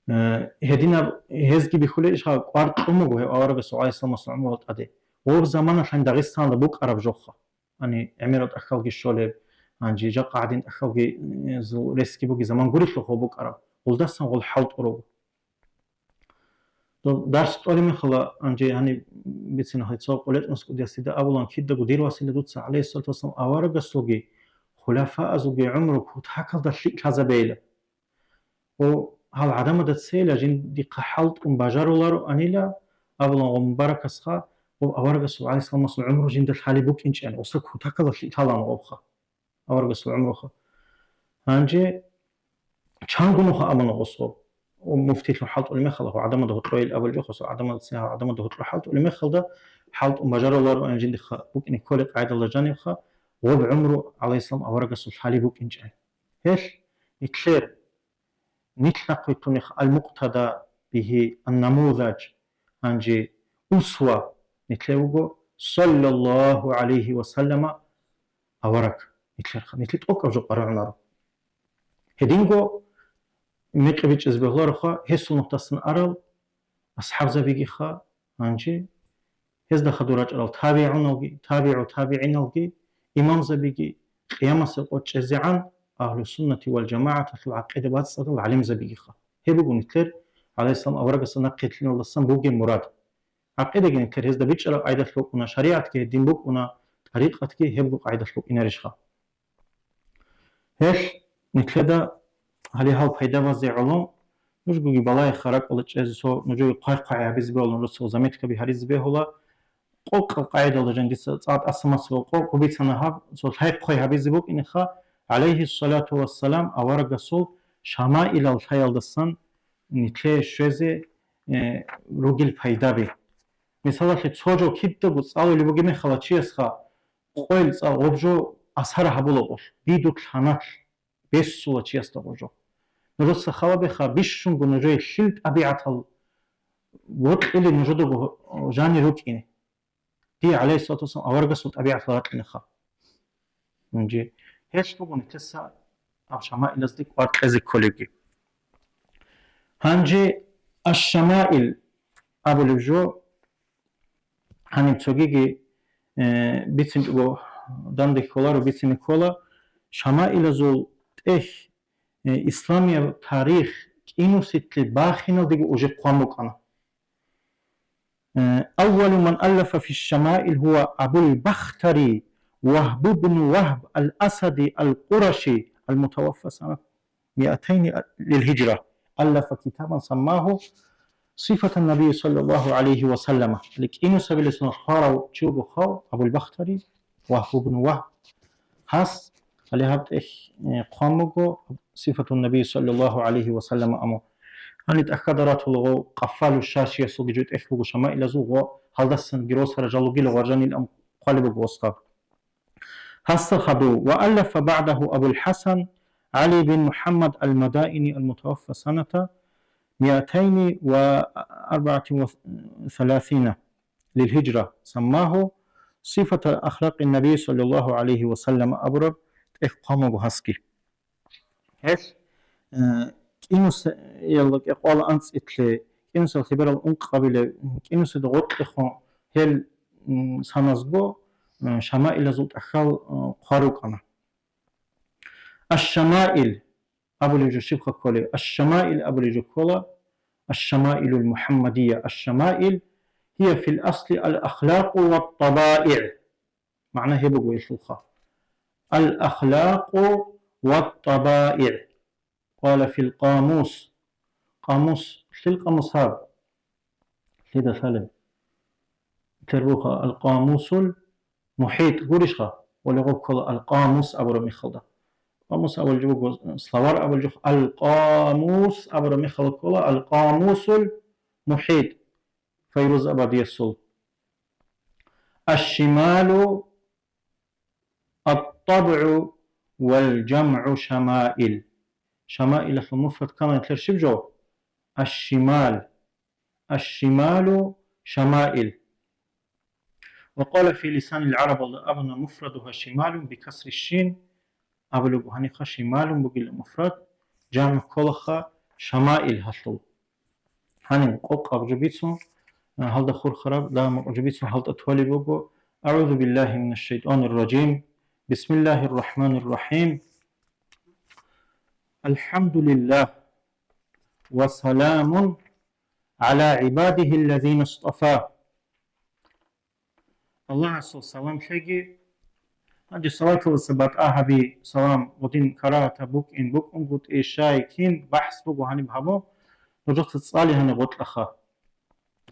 Э, гьединаб гьезги бихьулел иш гьаб кӀвар кьун буго гьев аварагасул гӀалайгьиссаламасул гӀумру тӀаде. Гъоб заманалъ гьаниб Дагъистаналда букӀараб жоха. гьаниб гӀемерал тӀахьалги щолеб, гьанже жакъа гӀадин тӀахьалги, э, зул ресги бугеб заман гурелъул гъоб букӀараб. Гъулдасан гъол хӀалтӀур руго. Доб дарс тӀолеб мехалъ, гьанже гьаниб бицина, гьай цо къоло-, кӀудиясда абулаан, кидаго дир васила дуца, гӀалайгьиссалату вассалам, аварагасулги хулафаазулги гӀумру кутакалда лъикӀ лъазабейилан. О, гьал гӀадамазда цейилан жиндихъа хӀалтӀун бажарулароанилан абулаан гъо мубаракасха, гъо аварагасул гӀалайгьиссаламасул гӀумру жинда лъалеб букӀинчӀеб, гъоса кутакалда лъикӀ лъалаан гъобха. Аварагасул гӀумруха. Гьанже чанго нуха абуна гъосго, муфтилъун хӀалтӀулеб мехалъ, гьав гӀадамазда гьоркьойил абулеб жо, гъосул гӀадамазда, гьав гӀадамазда гьоркьо хӀалтӀулеб мехалда, хӀалтӀун бажарулароан жиндихъа букӀине кколеб къайдалда жанибха, гъоб гӀумру, гӀалайгьиссалам, аварагасул лъалеб букӀинчӀеб. Гьелъ нилъер, нилъ нахъвитунеха ал-мукътада бигьи, ан-намузаж, гьанже усва нилъер вуго, саллаллагьу гӀалайгьи ва саллама, авараг нилъерха, нилъер тӀокӀаб жо къваригӀунаро. Гьединго мекъи бичӀчӀизе бегьулароха, гьесул нухдасан арал асхӀабзабигиха, гьанже гьезда хадур рачӀарал табигӀуналги, табигӀу табигӀиналги, имамзабиги, къиямасеб къо чӀезегӀан агьлу-суннати ва жамагӀаталъул гӀакъида бацӀцӀадал гӀалимзабигиха. Гьеб буго нилъер, гӀалайгьиссалам, аварагасда нахъе лъиналдасан бугеб мурад. ГӀакъидаги нилъер гьезда бичӀчӀараб къайдалъ букӀуна, шаригӀатги гьедин букӀуна, тӀарикъатги гьебго къайдалъ букӀинарищха? Гьелъ нилъеда гьале гьал пайда базе гӀоло, нужгоги балагьеха ракӀалда чӀезе цо нужее хъвай-хъвай гьабизе бегьула, нужеца заметкаби гьаризе бегьула. Къокъаб къайдалда жан дица цӀакъ тӀаса масаб къокъ бицана гьаб, цо лъай-хъвай гьабизе букӀинеха, гӀалайгьиссалату вассалам, аварагасул шамаилал лъаялдасан нилъее щвезе, э, ругел пайдаби. Мисалалъе, цо жо кидаго цӀалулеб бугеб мехалда чиясха, къойил цӀа гъоб жо асар гьабула гъолъ, бидулъ гьаналъ бесула чиясда гъоб жо. Нужеца хал гьабеха, бищунго нужее лъил тӀабигӀатал вокьилин нужедаго жанир рукӀине. Дие, гӀалайгьиссалату вассалам, аварагасул тӀабигӀатал ракьинеха. Гьанже гьелъ буго нилъеца гьаб шамаилазде кӀвар кьезе кколебги. Гьанже аш-шамаил абулеб жо, гьаниб цогиги, э, бицинчӀого данде кколаро, бицине ккола, шамаилазул тӀехь, э, исламияб тарих кӀинусилъе бахиналдего уже хъван букӀана. Э, أول من ألف في الشمائل هو أبو البختري وهب بن وهب الأسدي القرشي المتوفى سنة مئتين للهجرة، ألف كتابا سماه صفة النبي صلى الله عليه وسلم. КӀинусабилесун хварав чи вуго хав, Абул Бахтари, Вагьб ибн Вагьб. Гьас, гьале гьаб тӀехь, э, хъван буго, Сифатун Наби саллаллагьу гӀалайгьи ва саллам аму. Гьаниб тӀахьада ратулаго, Къаффалу Шашиясулги жо тӀехь буго шамаилазул гъо, гьалдасан гиросара жалугила гъваржанил ам хъвалеб буго осхаб. Гьасда хадув, وألف بعده أبو الحسن علي بن محمد المدائني المتوفى سنة مئتين وأربعة وثلاثين للهجرة، سماه صفة أخلاق النبي صلى الله عليه وسلم абураб тӀехь хъван буго гьасги. Гьелъ, э, кӀинусиялда кӀикъоялда анцӀила, кӀинусиялда лъебералда ункъабилеб, кӀинусиялда гъоркьехун гьел, м, саназго, э, шамаилазул тӀахьал, э, хъван рукӀана. Аш-Шамаил абулеб жо щибха кколеб? Аш-Шамаил абулеб жо ккола, Аш-Шамаилул Мухаммадия. Аш-Шамаил гьия фил асли ал-ахлакъу ва ттабаигӀ. МагӀна гьеб буго гьелъулха. Ал-ахлакъу ва ттабаигӀ. Къала фил къамус. Къамус, лъил къамус гьаб? Лъида лъалеб? Тербуха, Ал-Къамусул МухӀит гурищха? Олегъоб ккола Ал-Къамус абураб мехалда. Къамус абулеб жо буго, словарь абулеб жо, Ал-Къамус абураб мехалда ккола Ал-Къамусул МухӀит, Файруз Абадиясул. Аш-шималу ат-табгӀу вал-жамгӀу шамаил. Шамаилалъул муфрад ккани нилъер щиб жо? Аш-шимал. Аш-шималу шамаил. Ва къала фи лисанил гӀарабалда абуна муфрадугьа шималун бикасри шин, абулеб гьаниха шималун бугила муфрад, жамгӀ кколаха шамаил гьалъул. Гьаниб къокъаб жо бицун, а, гьалда хурхараб, дагьаб макъ жо бицун гьалда толеб буго, أعوذ بالله من الشيطان الرجيم. بسم الله الرحمن الرحيم. الحمد لله. وسلام على عباده الذين اصطفى. Аллагьасул салам лъеги. Гьанже салаталдаса батӀа гьаби, салам гъодин карагьатаб букӀин букӀунгутӀи, щай, кин, бахӀс буго гьаниб гьабу, нужеца цӀали гьаниб гъоркьаха.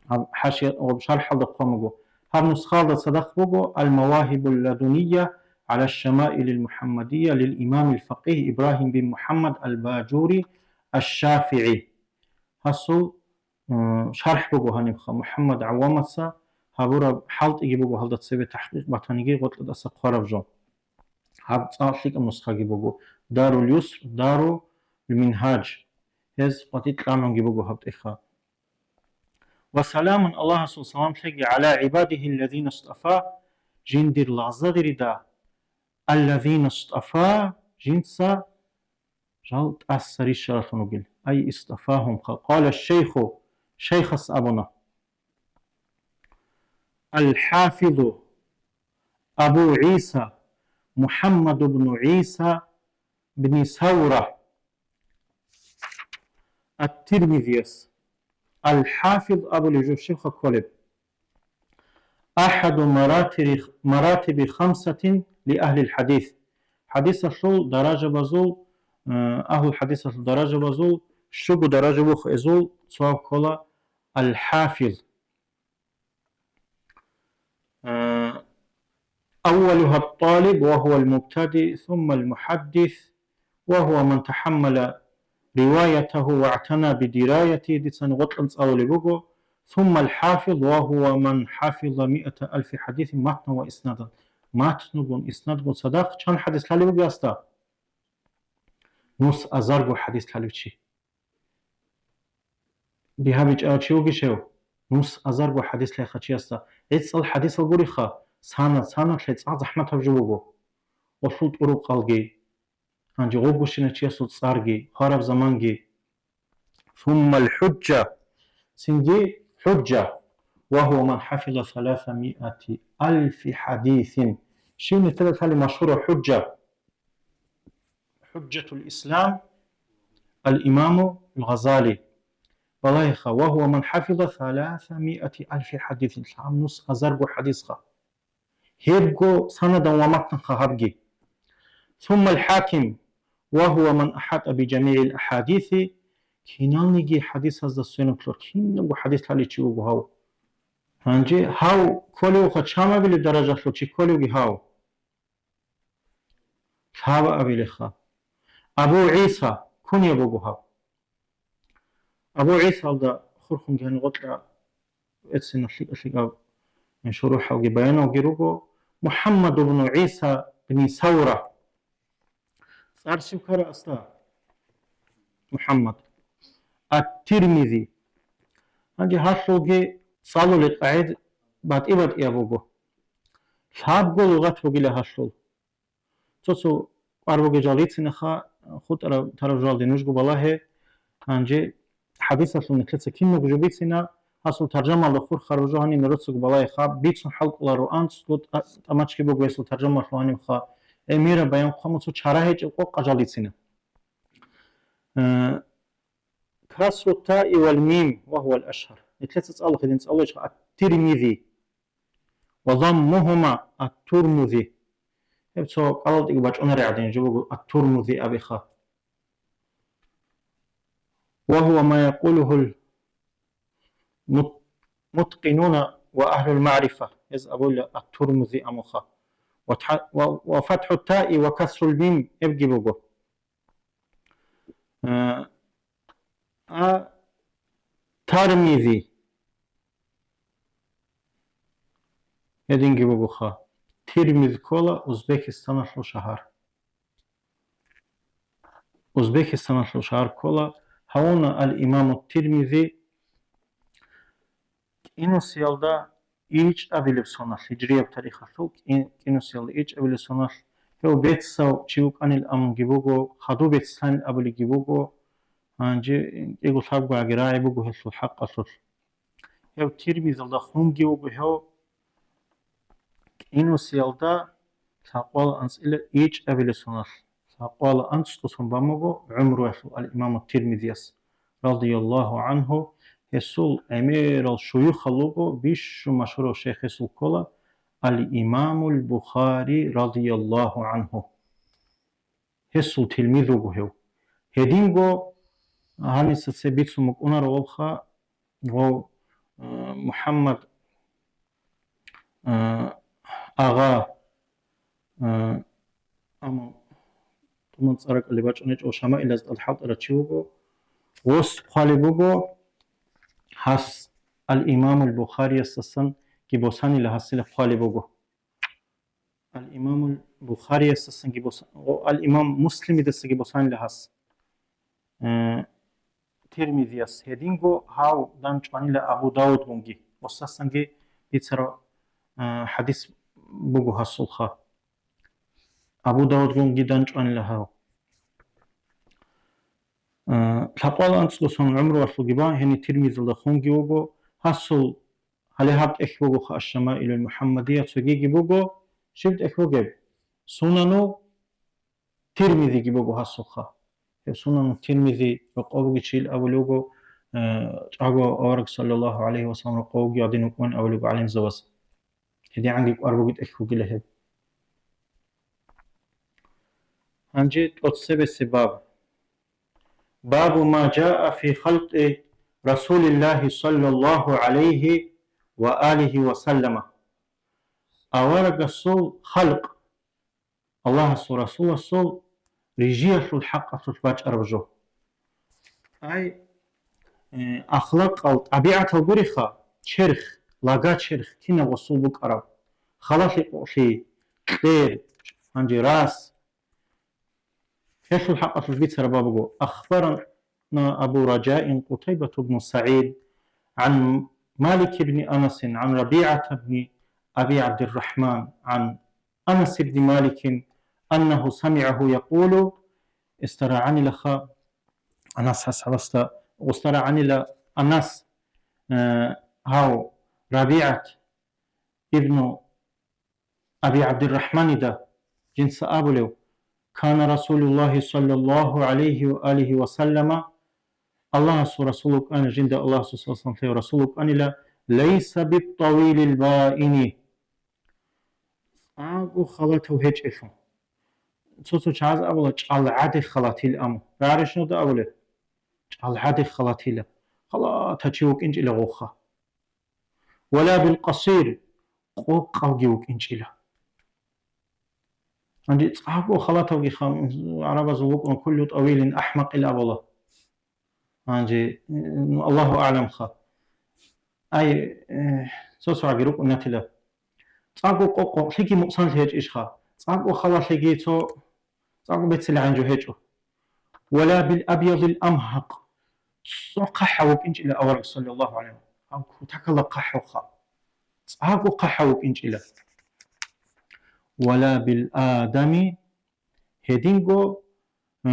Гьаб хӀашия, гьаб шархӀалда хъван буго. Гьаб нусхалда цадахъ буго: Ал-Мавагьибул Ладунийя гӀала Шамаилил Мухаммадийя лил имамил факъигь Ибрагьим бин Мухаммад ал-Бажури аш-ШафигӀи. Гьасул м, шархӀ буго гьанибха, МухӀаммад ГӀаввамаца гьабураб хӀалтӀиги буго гьалда цебе тахӀкъикъ батаниги гъоркьадаса хъвараб жо. Гьаб цӀакъ лъикӀаб нусхаги буго, Дарул Юср, Дарул Мингьаж. Гьез къватӀи кьамунги буго гьаб тӀехха. Ва саламун, Аллагьасул салам лъеги, гӀала гӀибадихи аллазина стафа, жиндир лагъзадерида, аллазина стафа, жинца жал тӀаса рищаралъун ругел. Ай истафагьум халкъ. Къала шейху, шейхас абуна: Ал-ХӀафизу Абу ГӀиса, МухӀаммад ибну ГӀиса бни Савра ат-Тирмизияс. Ал-ХӀафиз абулев жо щибха кколеб? Ахаду маратири-, маратиби хамсатин ли ахлил хадис. Хадисалъул даражабазул, э, ахлул хадисалъул даражабазул щуго даража вухезул цоаб ккола ал-хӀафиз. Э, أولها الطالب وهو المبتدئ، ثم المحدث، وهو من تحمل روايته واعتنى بدرايته, дицани гъоркьан цӀалулеб буго, ثم الحافظ، وهو من حفظ مائة ألف حديث متنا وإسنادا. Матнугун, иснадгун цадахъ чан хадис лъалеб бугеб гьасда? Нус азарго хадис лъалев чи. Бигьа бичӀав чи вугищ гьев? Нус азарго хадис лъайха чиясда. ГӀицӀал хадисал гуриха, санад, санад лъай цӀакъ захӀматаб жо буго. Гъолъул тӀурукъалги, гьанже гъугущина чиясул цӀарги, хвараб заманги. Суммал хӀужжа, цинги хӀужжа, ва гьува ман хӀафиза саласамиати алфи хадисин. Щив нилъеда лъали машгьурав хӀужжа? ХӀужжатул Ислам, ал-Имаму ал-Гъазали. Балагьеха, ва гьува ман хӀафиза саласамиати алфи хадисин, лъабнус азарго хадисха. Гьебго санадан ва матнанха гьабги. Суммал хӀаким, ва гьува ман ахӀатӀа би жамигӀил ахадиси, киналниги хадисазда сверун кколев, киналго хадис лъалев чи вуго гьав. Гьанже гьав кколевха чамабилеб даражалъул чи кколевги гьав. Лъабабилеха. Абу ГӀиса, кунья буго гьаб. Абу ГӀисалда хурхунги гьанив гъоркьа эцина лъикӀа-лъикӀаб шурухӀалги баяналги руго. МухӀаммад ибну ГӀиса бни Савра. ЦӀар щиб ккара асда? МухӀаммад. Ат-Тирмизи. Гьанже гьалъулги цӀалулел къагӀид батӀи-батӀияб буго. Лъабго лугъат бугила гьалъул. Цо-цо кӀвар бугел жал рицинеха, хутӀараб тараб жалде нужго балагье. Гьанже хадисалъул нилъеца киналго жо бицина, гьасул таржамалда хурхараб жо гьаниб нуроцаго балагьеха, бицун хӀалкӀоларо, анцӀго тӀа-, тӀамачги буго гьесул таржамалъул гьанибха, гӀемераб баян хъван, цо чара гьечӀеб къокъа жал рицина. Э, касру таи вал мим ва гьувал ашгьар. Нилъеца цӀалухъе дин цӀалулечха ат-Тирмизи. Ва даммугьума ат-Турмузи. Гьеб цо кӀалалдеги бачӀунареб гӀадин жо буго ат-Турмузи абиха. Ва гьува ма якъулугьул мут-, муткъинуна ва агьлул магӀрифа. Гьез абула ат-Турмузи амуха. Ва тха-, ва, ва фатхӀу таи ва касрул мим гьебги буго. Э, а Тармизи. Гьединги бугоха. Тирмиз ккола Узбекистаналъул шагьар. Узбекистаналъул шагьар ккола. Гьавуна ал-Имаму Тирмизи кӀинусиялда ичӀабилеб соналъ, гьижрияб тарихалъул кӀи-, кӀинусиялда ичӀабилеб соналъ, гьев бецав чи вукӀанил амунги буго, хадуб бецлъанил абулиги буго, гьанже кӀиго-лъабго гӀаги рагӀи буго гьелъул хӀакъалъулъ. Гьев Тирмизалда хунги вуго гьев, Инусиялда лъакъвала анцӀила ичӀабилесуналъ, лъакъвала анцӀцӀосон бамаго гӀумруялъул ал-Имаму Тирмизияс, радияллагьу гӀанху, гьесул гӀемерал шуюхал руго, бищун машгьурав шейх гьесул ккола, ал-Имамул Бухари, радияллагьу гӀанху. Гьесул тилмиз вуго гьев. Гьединго гьаниса цебе бицун букӀунаро вавха, вав, э, МухӀаммад, э, агъа, э, амма туман цӀаракӀали бачӀунечӀо, шамаилаз тӀад хӀалтӀарав чи вуго. Гъос хъвалеб буго, гьас ал-Имамул Бухариясдасан гибосанила гьасила хъвалеб буго. Ал-Имамул Бухариясдасанги боса-, о, Ал-Имам Муслимидасаги босанила гьас. Э, Тирмизияс гьединго гьав данчӀванила Абу Давудгунги, гъосдасанги бицараб, э, хӀадис буго гьасулха. Абу Давудгунги данчӀванила гьав. Э, лъакъвала анцӀцӀосон гӀумруялъулги бан гьениб Тирмизилда хунги вуго, гьасул Гьале гьаб тӀехь бугоха Аш-Шамаилул МухӀаммадия, цогиги буго, щиб тӀехь бугеб? Сунану Тирмизиги буго гьасулха. Гьеб Сунану Тирмизи рокъов бугев чийил абулев буго, э, чӀаго авараг саллаллагьу гӀалайгьи ва саллам рокъов бугев гьадин вукӀун абулев буго гӀалимзабаз. ГьедигӀанги кӀвар бугеб тӀехь бугила гьеб. Гьанже тӀоцебесеб баб. Бабу ма жаа фи халкъи Расулиллагьи саллаллагьу гӀалайгьи ва алигьи ва саллама. Аварагасул халкъ, Аллагьасул Расуласул рижиялъул хӀакъалъулъ бачӀараб жо. Ай, э, ахлакъал, тӀабигӀатал гуриха, черх, лага черх, кинаб гъосул букӀараб, халалъи къокълъи, кьер, гьанже рас, Гьелъул хӀакъалъулъ бицараб буго: أخبرنا أبو رجاء قتيبة بن سعيد عن مالك بن أنس عن ربيعة بن أبي عبد الرحمن عن أنس بن مالك أنه سمعه يقول, гьесда рагӀанилаха, Анас асхӀабасда, гьесда рагӀанила Анас, э, гьав РабигӀат ибну Аби ГӀабдиррахӀманида жинца абулев: «Кана Расулуллагьи саллаллагьу гӀалайгьи ва алигьи ва саллама», Аллагьасул Расул вукӀана жинда, Аллагьасул саллаллагьу гӀалайгьи ва саллам вукӀанила: «Лайса бит-тавилил баини». ЦӀакъго халатав гьечӀелъул. Цо-цо чагӀаз абула: «ЧӀалгӀаде халатил», аму. Рагьарищ нуда абулеб? ЧӀалгӀаде халатила. Халата чи вукӀинчӀила гъоха. «Вала бил къасир», къокъавги вукӀинчӀила. Гьанже цӀакъго халатавги ха-, гӀарабазул вукӀун: «Куллу тӀавилин ахӀмакъ», ил абула. Гьанже, м, Аллагьу аълам ха. Ай, э, цо-цогӀаги рукӀун ятила. ЦӀакъго къокъ-, къокълъиги мукъсанлъи гьечӀищха? ЦӀакъго халалъиги цо, цӀакъго беццила гӀанжу гьечӀо. «Вала бил абьядил амгьакъ», цо хъахӀав вукӀинчӀила авараг, саллаллагьу гӀалайгьи ва саллам. Гьав кутакалда хъахӀавха. ЦӀакъго хъахӀав вукӀинчӀила. «Вала бил адами», гьединго, э,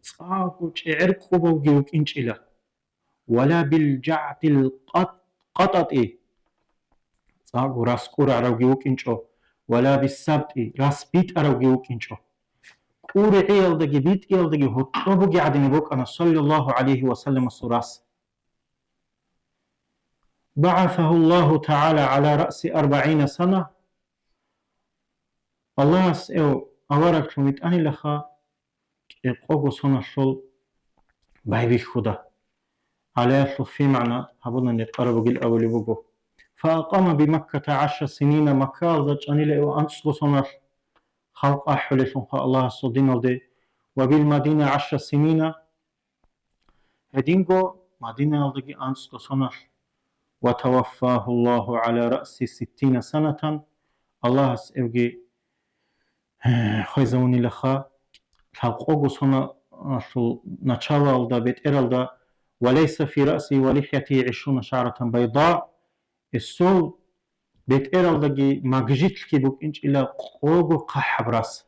цӀакъго чӀегӀер къубавги вукӀинчӀила. «Вала бил жагӀдил къат-, къатӀатӀи», цӀакъго рас кӀурагӀравги вукӀинчӀо, «вала бис сабтӀи», рас битӀаравги вукӀинчӀо. КӀургӀиялдаги битӀиялдаги гьоркьоб бугеб гӀадин букӀана, саллаллагьу гӀалайгьи ва салламасул рас. «БагӀасагьу Аллагьу тагӀала гӀала раъси арбагӀина сана», Аллагьас гьев авараглъун витӀанилаха, кӀикъого соналъул байбихьуда. Гьале гьелъул фи магӀна гьабунани къараб бугил абулеб буго: «Фаакъама би Макката гӀашра синина», Маккаялда чӀанила гьев анцӀго соналъ халкъ ахӀулелъунха Аллагьасул диналде, «ва бил Мадина гӀашра синина», гьединго Мадинаялдаги анцӀго соналъ, «ва таваффагьу Аллагьу гӀала раъси ситтина санатан», Аллагьас гьевги хвезавунилаха, лъабкъого соналъул началалда, бетӀералда, «ва лайса фи раъсигьи ва лихьиятигьи гӀишруна шагӀратан байда», гьесул бетӀералдаги магжитлъги букӀинчӀила къого хъахӀаб рас.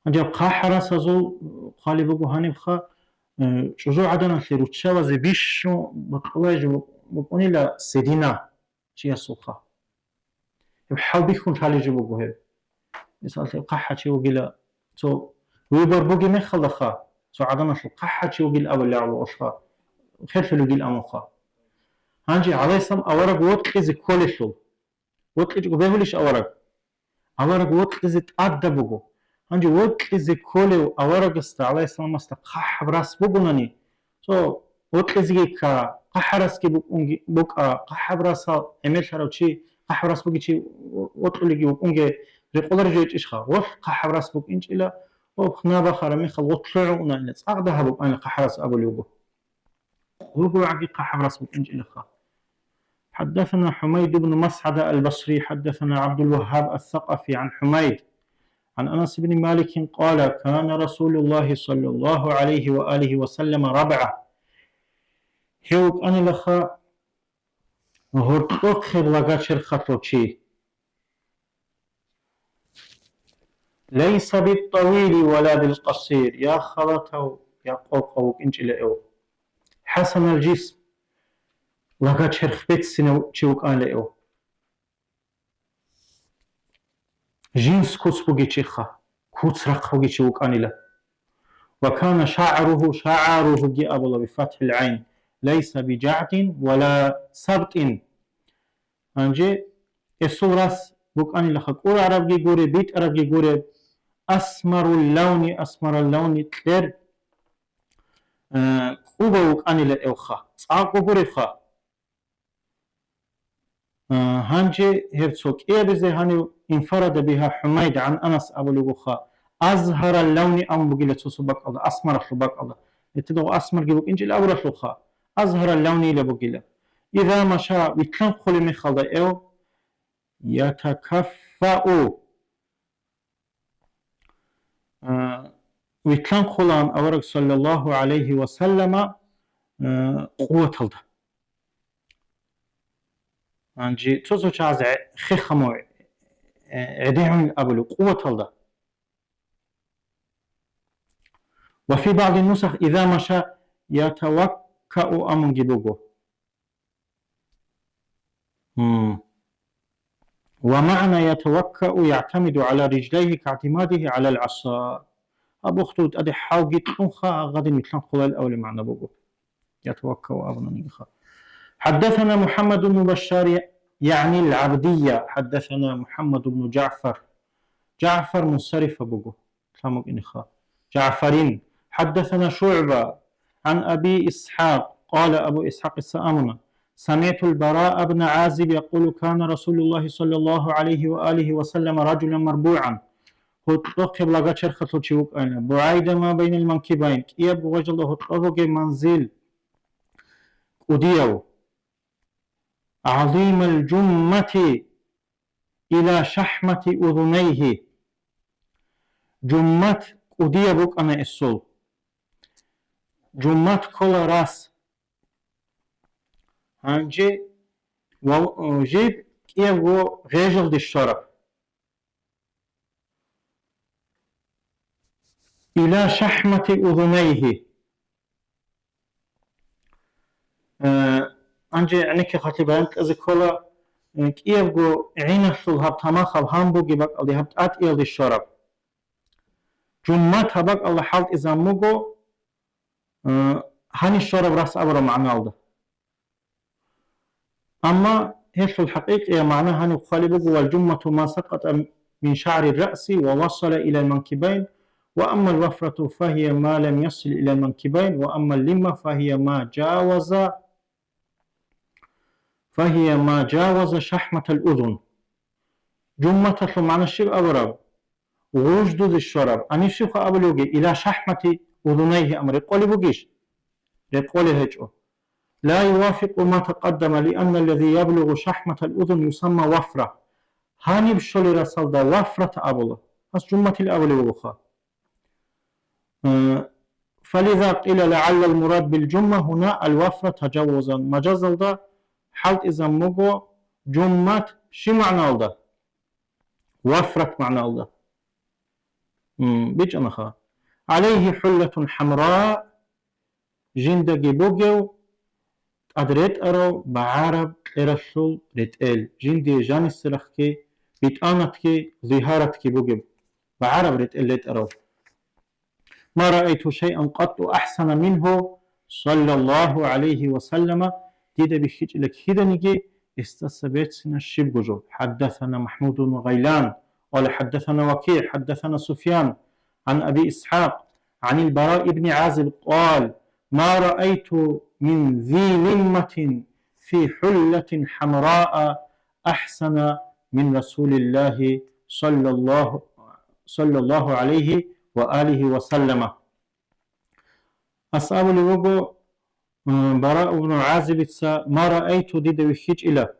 Гьанже хъахӀаб расазул хъвалеб буго гьанибха, э, чӀужугӀаданалъе руччабазе бищун бакьулай жо букӀунила седина чиясулха. Гьеб хӀалбихьун лъалеб жо буго гьеб. Мисаллъи, хъахӀачи вугила, цо выбор бугеб мехалдаха, цо гӀаданалъул хъахӀачи вугил абулеб гӀоло олъа, херлъулев вугил амуха. Гьанже гӀалайгьиссалам авараг вокьизе кколелъул. ВокьичӀого бегьулищ авараг? Авараг вокьизе тӀадаб буго. Гьанже вокьизе кколев аварагасда, гӀалайгьиссаламасда, хъахӀаб рас бугонани, цо вокьизеги кка, хъахӀарасги букӀунги, букӀа, хъахӀаб расал гӀемерлъарав чи, хъахӀаб рас бугев чи вокьулеги вукӀунге рекъолареб жо гьечӀищха? Гъолъ хъахӀаб рас букӀинчӀила, гъоб хна бахараб мехалъ гъолъ лъугӀун унаила, цӀакъ дагьаб букӀанила хъахӀарас абулев вуго. Къого гӀаги хъахӀаб рас букӀинчӀилаха. حدثنا حميد بن مسعدة البصري، حدثنا عبد الوهاب الثقفي عن حميد عن أنس بن مالك قال: كان رسول الله صلى الله عليه وآله وسلم ربعة. Гьев вукӀанилаха гьоркьохъеб лага черхалъул чи. ليس بالطويل ولا بالقصير, я халатав, я къокъав вукӀинчӀила гьев. حسن الجسم, лага черх беццинав чи вукӀанила гьев. Жинс куц бугев чиха, куц рахъ бугев чи вукӀанила. وكان شعره, شعره-ги абула بفتح العين, ليس بجعد ولا سبط. Гьанже гьесул рас букӀанилаха кӀурарабги гуреб, битӀарабги гуреб, أسمر اللون, أسمر اللون, кьер, э, къубав вукӀанила гьевха, цӀакъго гуревха. Э, гьанже гьеб цо кӀиабизе гьанив انفرد بها حميد عن أنس абулеб бугоха, أزهر اللون абун бугила цо-цо бакӀалда, асмаралъул бакӀалда. Гьетидагъу асмарги букӀинчӀила абуралъулха, أزهر اللون-ила бугила. إذا مشى, вилълъанхъулеб мехалда гьев, يتكفأ, а, вилълъанхъулаан авараг саллаллагьу гӀалайгьи ва саллама, а, къуваталда. Гьанже цо-цо чагӀаз гӀе-, хехамо, гӀе-, гӀедегӀун абулеб къуваталда. وفي بعض النسخ إذا مشى يتوكأ амунги буго. Гьу. ومعنى يتوكأ يعتمد على رجليه كاعتماده على العصا. Гьаб ухтул тӀаде хӀалги кьунха, гьагъадин вилълъанхъулел авле магӀна буго. يتوكأ абуна нигиха. حدثنا محمد بن بشار يعني العبدية، حدثنا محمد بن جعفر. ЖагӀфар Мунсарифа буго. Лъамукъиниха. ЖагӀфарин. حدثنا شعبة عن أبي إسحاق قال, Абу ИсхӀакъица абуна, سمعت البراء بن عازب يقول كان رسول الله صلى الله عليه وآله وسلم رجلا مربوعا. Гьоркьохъеб лага черхалъул чи вукӀана. بعيد ما بين المنكبين, кӀиябго гъвежалда гьоркьоб бугеб манзил кӀудияв. عظيم الجمة إلى شحمة أذنيه. Жуммат кӀудияб букӀана эсул. Жуммат ккола рас. Гьанже ва, э, жиб кӀиябго гъежалде щвараб. إلى شحمة أذنيه. Э, гьанже гӀенекке хъалъи баян кьезе ккола, э, кӀиябго гӀиналъул гьаб тамахаб гьан бугеб бакӀалде гьаб тӀатӀиялде щвараб. Жуммат гьаб бакӀалда хӀалтӀизан буго, э, гьанив щвараб рас абураб магӀналда. Амма гьелъул хӀакъикъияб магӀна гьаниб хъвалеб буго: والجمة ما سقط من شعر الرأس ووصل إلى المنكبين، وأما الوفرة فهي ما لم يصل إلى المنكبين، وأما اللمة فهي ما جاوز، فهي ما جاوز شحمة الأذن. Жумматалъул магӀна щиб абураб? Гъуждузе щвараб. Гьанив щибха абулев вугев, إلى شحمة أذنيه, амма рекъолеб бугищ? Рекъолеб гьечӀо. لا يوافق ما تقدم، لأن الذي يبلغ شحمة الأذن يسمى وفرة. Гьаниб щолел расалда вафрат абула. Гьас жумматил абулеб бугоха. Э, فلذا قيل لعل المراد بالجمة هنا الوفرة تجوزا. Мажазалда хӀалтӀизан буго жуммат щиб магӀналда? Вафрат магӀналда. М, бичӀчӀанаха. عليه حلة حمراء, жиндаги бугев тӀад ретӀарав багӀараб кьералъул ретӀел, жиндие жанисеб рахъги битӀанатги зигьаратги бугеб, багӀараб ретӀел ретӀарав. ما رأيت شيئا قط أحسن منه صلى الله عليه وسلم, дида бихьичӀила киданиги гьесдаса берцинаб щибго жо. حدثنا محمود بن غيلان قال حدثنا وكيع حدثنا سفيان عن أبي إسحاق عن البراء بن عازب قال: ما رأيت من ذي لمة في حلة حمراء أحسن من رسول الله صلى الله, صلى الله عليه وآله وسلم. Гьес абулеб буго, м, Бараъ ибн ГӀазибица: ما رأيت, дида вихьичӀила,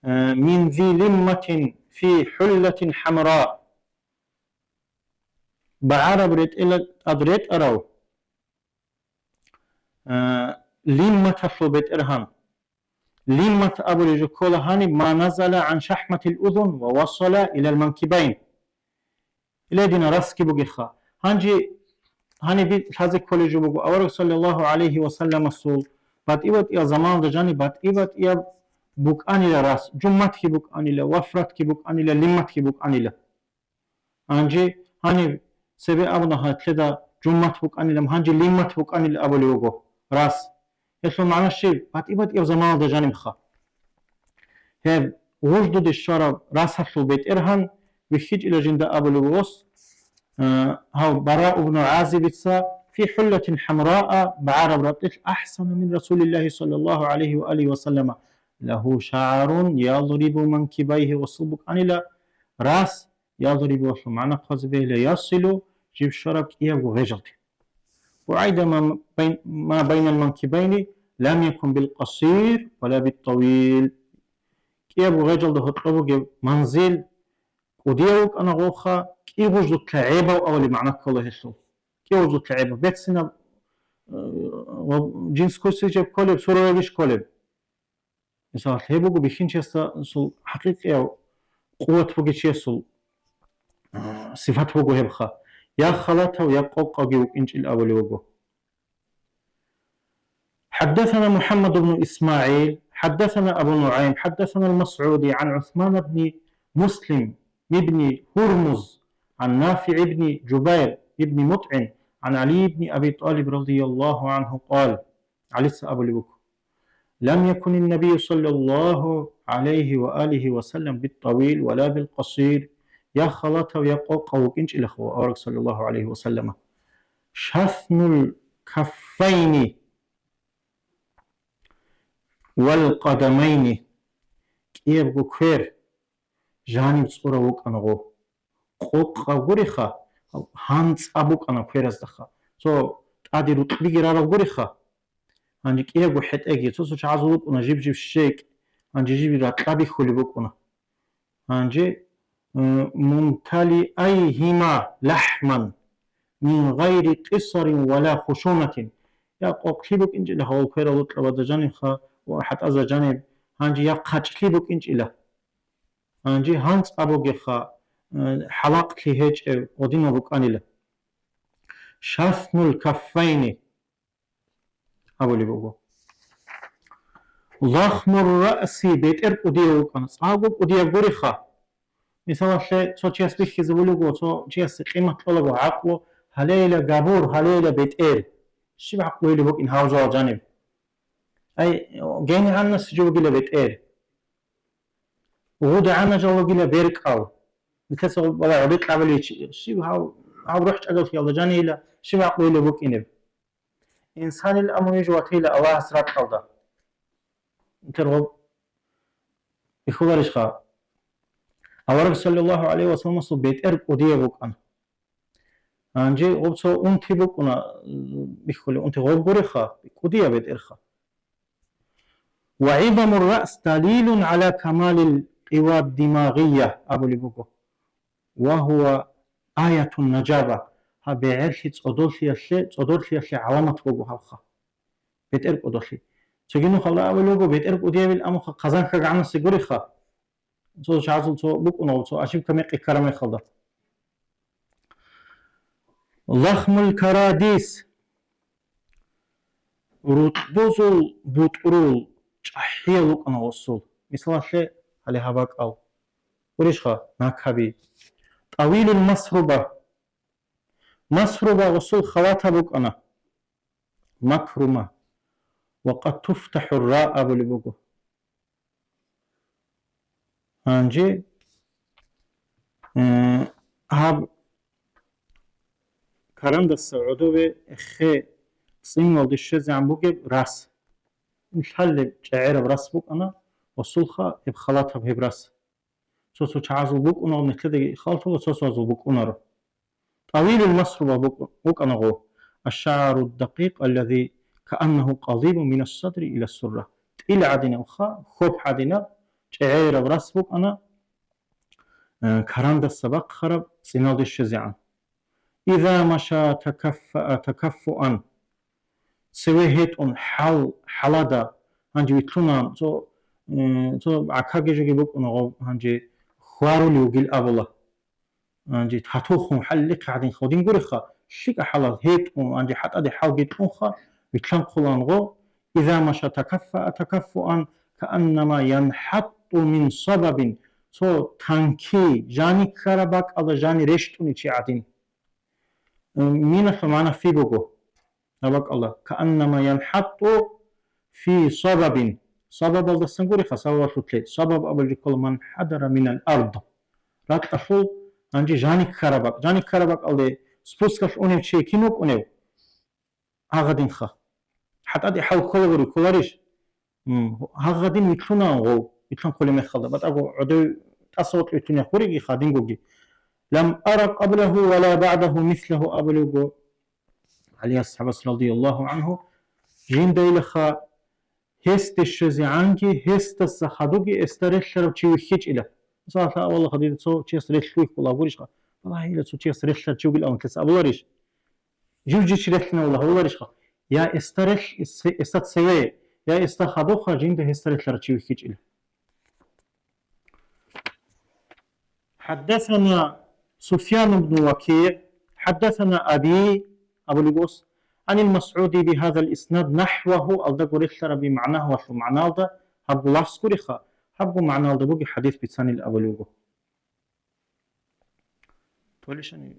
э, من ذي لمة في حلة حمراء, багӀараб ретӀела тӀад ретӀарав, э, лимматалъул бетӀергьан. Лиммат абулеб жо ккола гьаниб: ما نزل عن شحمة الأذن ووصل إلى المنكبين. Иле дина расги бугеха. Гьанже гьаниб лъазе кколеб жо буго, авараг саллаллагьу гӀалайгьи ва салламасул батӀи-батӀияб заманалда жаниб батӀи-батӀияб букӀанила рас, жумматги букӀанила, вафратги букӀанила, лимматги букӀанила. Гьанже гьаниб цебе абуна гьатлъеда жуммат букӀанилан, гьанже лиммат букӀанил абулев вуго, рас. Гьелъул магӀна щиб? БатӀи-батӀияб заманалда жанибха. Гьеб гъуждуде щвараб расалъул бетӀергьан вихьичӀила жинда абулев вугос, э, гьав Бараъ ибну ГӀазибица: في حلة حمراء, багӀараб ратӀилъ, أحسن من رسول الله صلى الله عليه وآله وسلم, له شعر يضرب منكبيه, гъосул букӀанила рас, يضرب, гьелъул магӀна хъвазе бегьила, يصل, жиб щвараб кӀиябго гъежалде. بعيد ما بين, ما بين المنكبين لم يكن بالقصير ولا بالطويل. КӀиябго гъежалда гьоркьоб бугеб манзил кӀудияв вукӀана гъовха, кӀи гъужлъулъа гӀебав авали магӀна ккола гьелъул. КӀи гъужлъулъа гӀебав. Берцинаб, э, ва жинс ккусичеб кколеб, сураябищ кколеб? Мисал, гьеб буго бихьинчиясул хӀакъикъияв къуват бугев чиясул, а, сифат буго гьебха. Я халатав, я къокъавги вукӀинчӀел абулев вуго. حدثنا محمد بن إسماعيل، حدثنا أبو نعيم، حدثنا المسعودي عن عثمان بن مسلم بن هرمز عن نافع بن جبير بن مطعم عن علي بن أبي طالب رضي الله عنه قال, ГӀалица абулеб буго: لم يكن النبي صلى الله عليه وآله وسلم بالطويل ولا بالقصير, я халатав, я къокъав вукӀинчӀилаха авараг саллаллагьу гӀалайгьи ва саллама. شثن الكفين والقدمين, кӀиябго квер жаниб цӀурав вукӀана гъов. Къокъав гуриха, гьанцӀаб букӀана квераздаха. Цо тӀаде рукъбиги рарав гуриха. Гьанже кӀиябго хӀетӀеги, цо-цо чагӀазул букӀуна жиб-жиб щекь, гьанже жиб ракьа бихьулеб букӀуна. Гьанже, э, ممتلئيهما لحما من غير قصر ولا خشونة. Я къокълъи букӀинчӀила гьавал кверал рукьабазда жанибха ва хӀатӀазда жаниб, гьанже я хъачӀлъи букӀинчӀила. Гьанже гьанцӀаб бугеха, э, хӀалакълъи гьечӀев гъодинав букӀанила. شثن الكفين абулеб буго. ضخم الرأس, бетӀер кӀудияв вукӀана, цӀакъго кӀудияб гуриха. Мисалалъе, цо чияс бихьизабулего, цо чиясе къимат кьолаго гӀакълу, гьалейила габур, гьалейила бетӀер. Щиб гӀакълуйилеб букӀин гьав жоал жаниб? Ай, гени гьаннас жо бугила бетӀер. ГъудагӀана жо бугила беркӀал. Нилъеца балагь гӀодекь абуличи, щиб гьав, гьав рухӀ чӀагалъиялда жанийила, щиб гӀакълуйилеб букӀинеб? Инсанил амруйищ ватила Аллагьас ракьалда. Интер гъоб бихьуларищха? Авараг саллаллагьу гӀалайгьи ва салламасул бетӀер кӀудияб букӀана. Гьанже гъоб цо унти букӀуна, бихьулеб унти гъоб гуриха, кӀудияб бетӀерха. وعظم الرأس دليل على كمال القوى الدماغية абулеб буго. وهو آية النجابة, гьаб бегӀерлъи цӀодорлъиялъе, цӀодорлъиялъе гӀаламат буго гьабха. БетӀер кӀудолъи. Цоги нухалда абулеб буго, бетӀер кӀудиябил амуха хъазан хьагӀанасе гуриха. Цо чагӀазул цо букӀунав, цо ошибка мекъи ккараб мехалда. ضخم الكراديس, рукьбузул бутӀрул чӀахӀиял рукӀана гъосул. Мисалалъе, гьале гьаб бакӀал. Гурищха, накаби. ТӀавилул масруба. Масруба гъусул халатаб букӀана. Макрума. Ва къад туфтахӀур ра абулеб буго. Гьанже, э, гьаб карандаса гӀодове эхе цӀиналде щвезегӀан бугеб рас. Лъалеб чӀегӀераб рас букӀана, гъусулха гьеб халатаб гьеб рас. Цо-цо чагӀазул букӀунал нилъедаги халтула, цо-цоазул букӀунаро. ТӀавилул масруба букӀ-, букӀана гъо. Аш-шагӀару дакъикъ аллази кааннагьу къадибун минас садри ила сурра. ТӀил гӀадинабха, хьоб гӀадинаб, чӀегӀераб рас букӀана, э, карандаса бахъараб цӀиналде щвезегӀан. Иза маша такаффаа такаффуан. Цеве гьетӀун хӀал, хӀалада, гьанже витлъуна, цо, э, цо гӀакаги жоги букӀуна гъоб, гьанже хварули вугил абула. Гьанже татухун хӀаллихъи гӀадин хадин гуриха, лъикӀа хӀалал гьетӀун, гьанже хӀатӀаде хӀалги кьунха, витлъан хъулан гъо, иза маша такаффаа такаффуан, кааннама янхӀатту мин сабабин, цо танки, жани ккараб бакӀалда жани рещтӀуни чи гӀадин. Миналъул магӀна фи буго. Гьаб бакӀалда, кааннама янхӀатту фи сабабин. Сабабалдасан гуриха, сабабалъулъе. Сабаб абулги ккола ман хӀадара минал ард. Ракьалъул гьанже жани ккараб бакӀ. Жани ккараб бакӀалде спускалъ унев чи кин вукӀунев? Гьагъадинха. ХӀатӀаде хӀал кколагури кколарищ? М, гьагъадин витлъунаан гъов, витлъан хъулеб мехалда, батӀаго гӀодов тӀаса вокьулъунех гуриги хадингоги. Лам ара къаблагьу ва ла багӀдагьу мислагьу абулев вуго ГӀали асхӀабас радияллагьу гӀангьу, жинда илаха гьесде щвезегӀанги, гьесдаса хадуги эсда релълъарав чи вихьичӀила. Мисалалъе, авалаха дида цо чияс релълъу вихьула гурищха, балагьила цо чияс релълъарав чи вугилан лъес абуларищ? Жив жичи релълъинавулла гьавуларищха? Я эсда релъ-, эс-, эсда цеве, я эсда хадуха жинда гьесда релълъарав чи вихьичӀила. حدثنا سفيان بن وكيع، حدثنا أبي، абулеб ос, عن المسعودي بهذا الإسناد نحوه, алдаго релълъараби магӀна гьавалъул магӀналда, гьабго лафз гуриха, гьабго магӀналда буги хадис бицанил абулеб буго. Толешани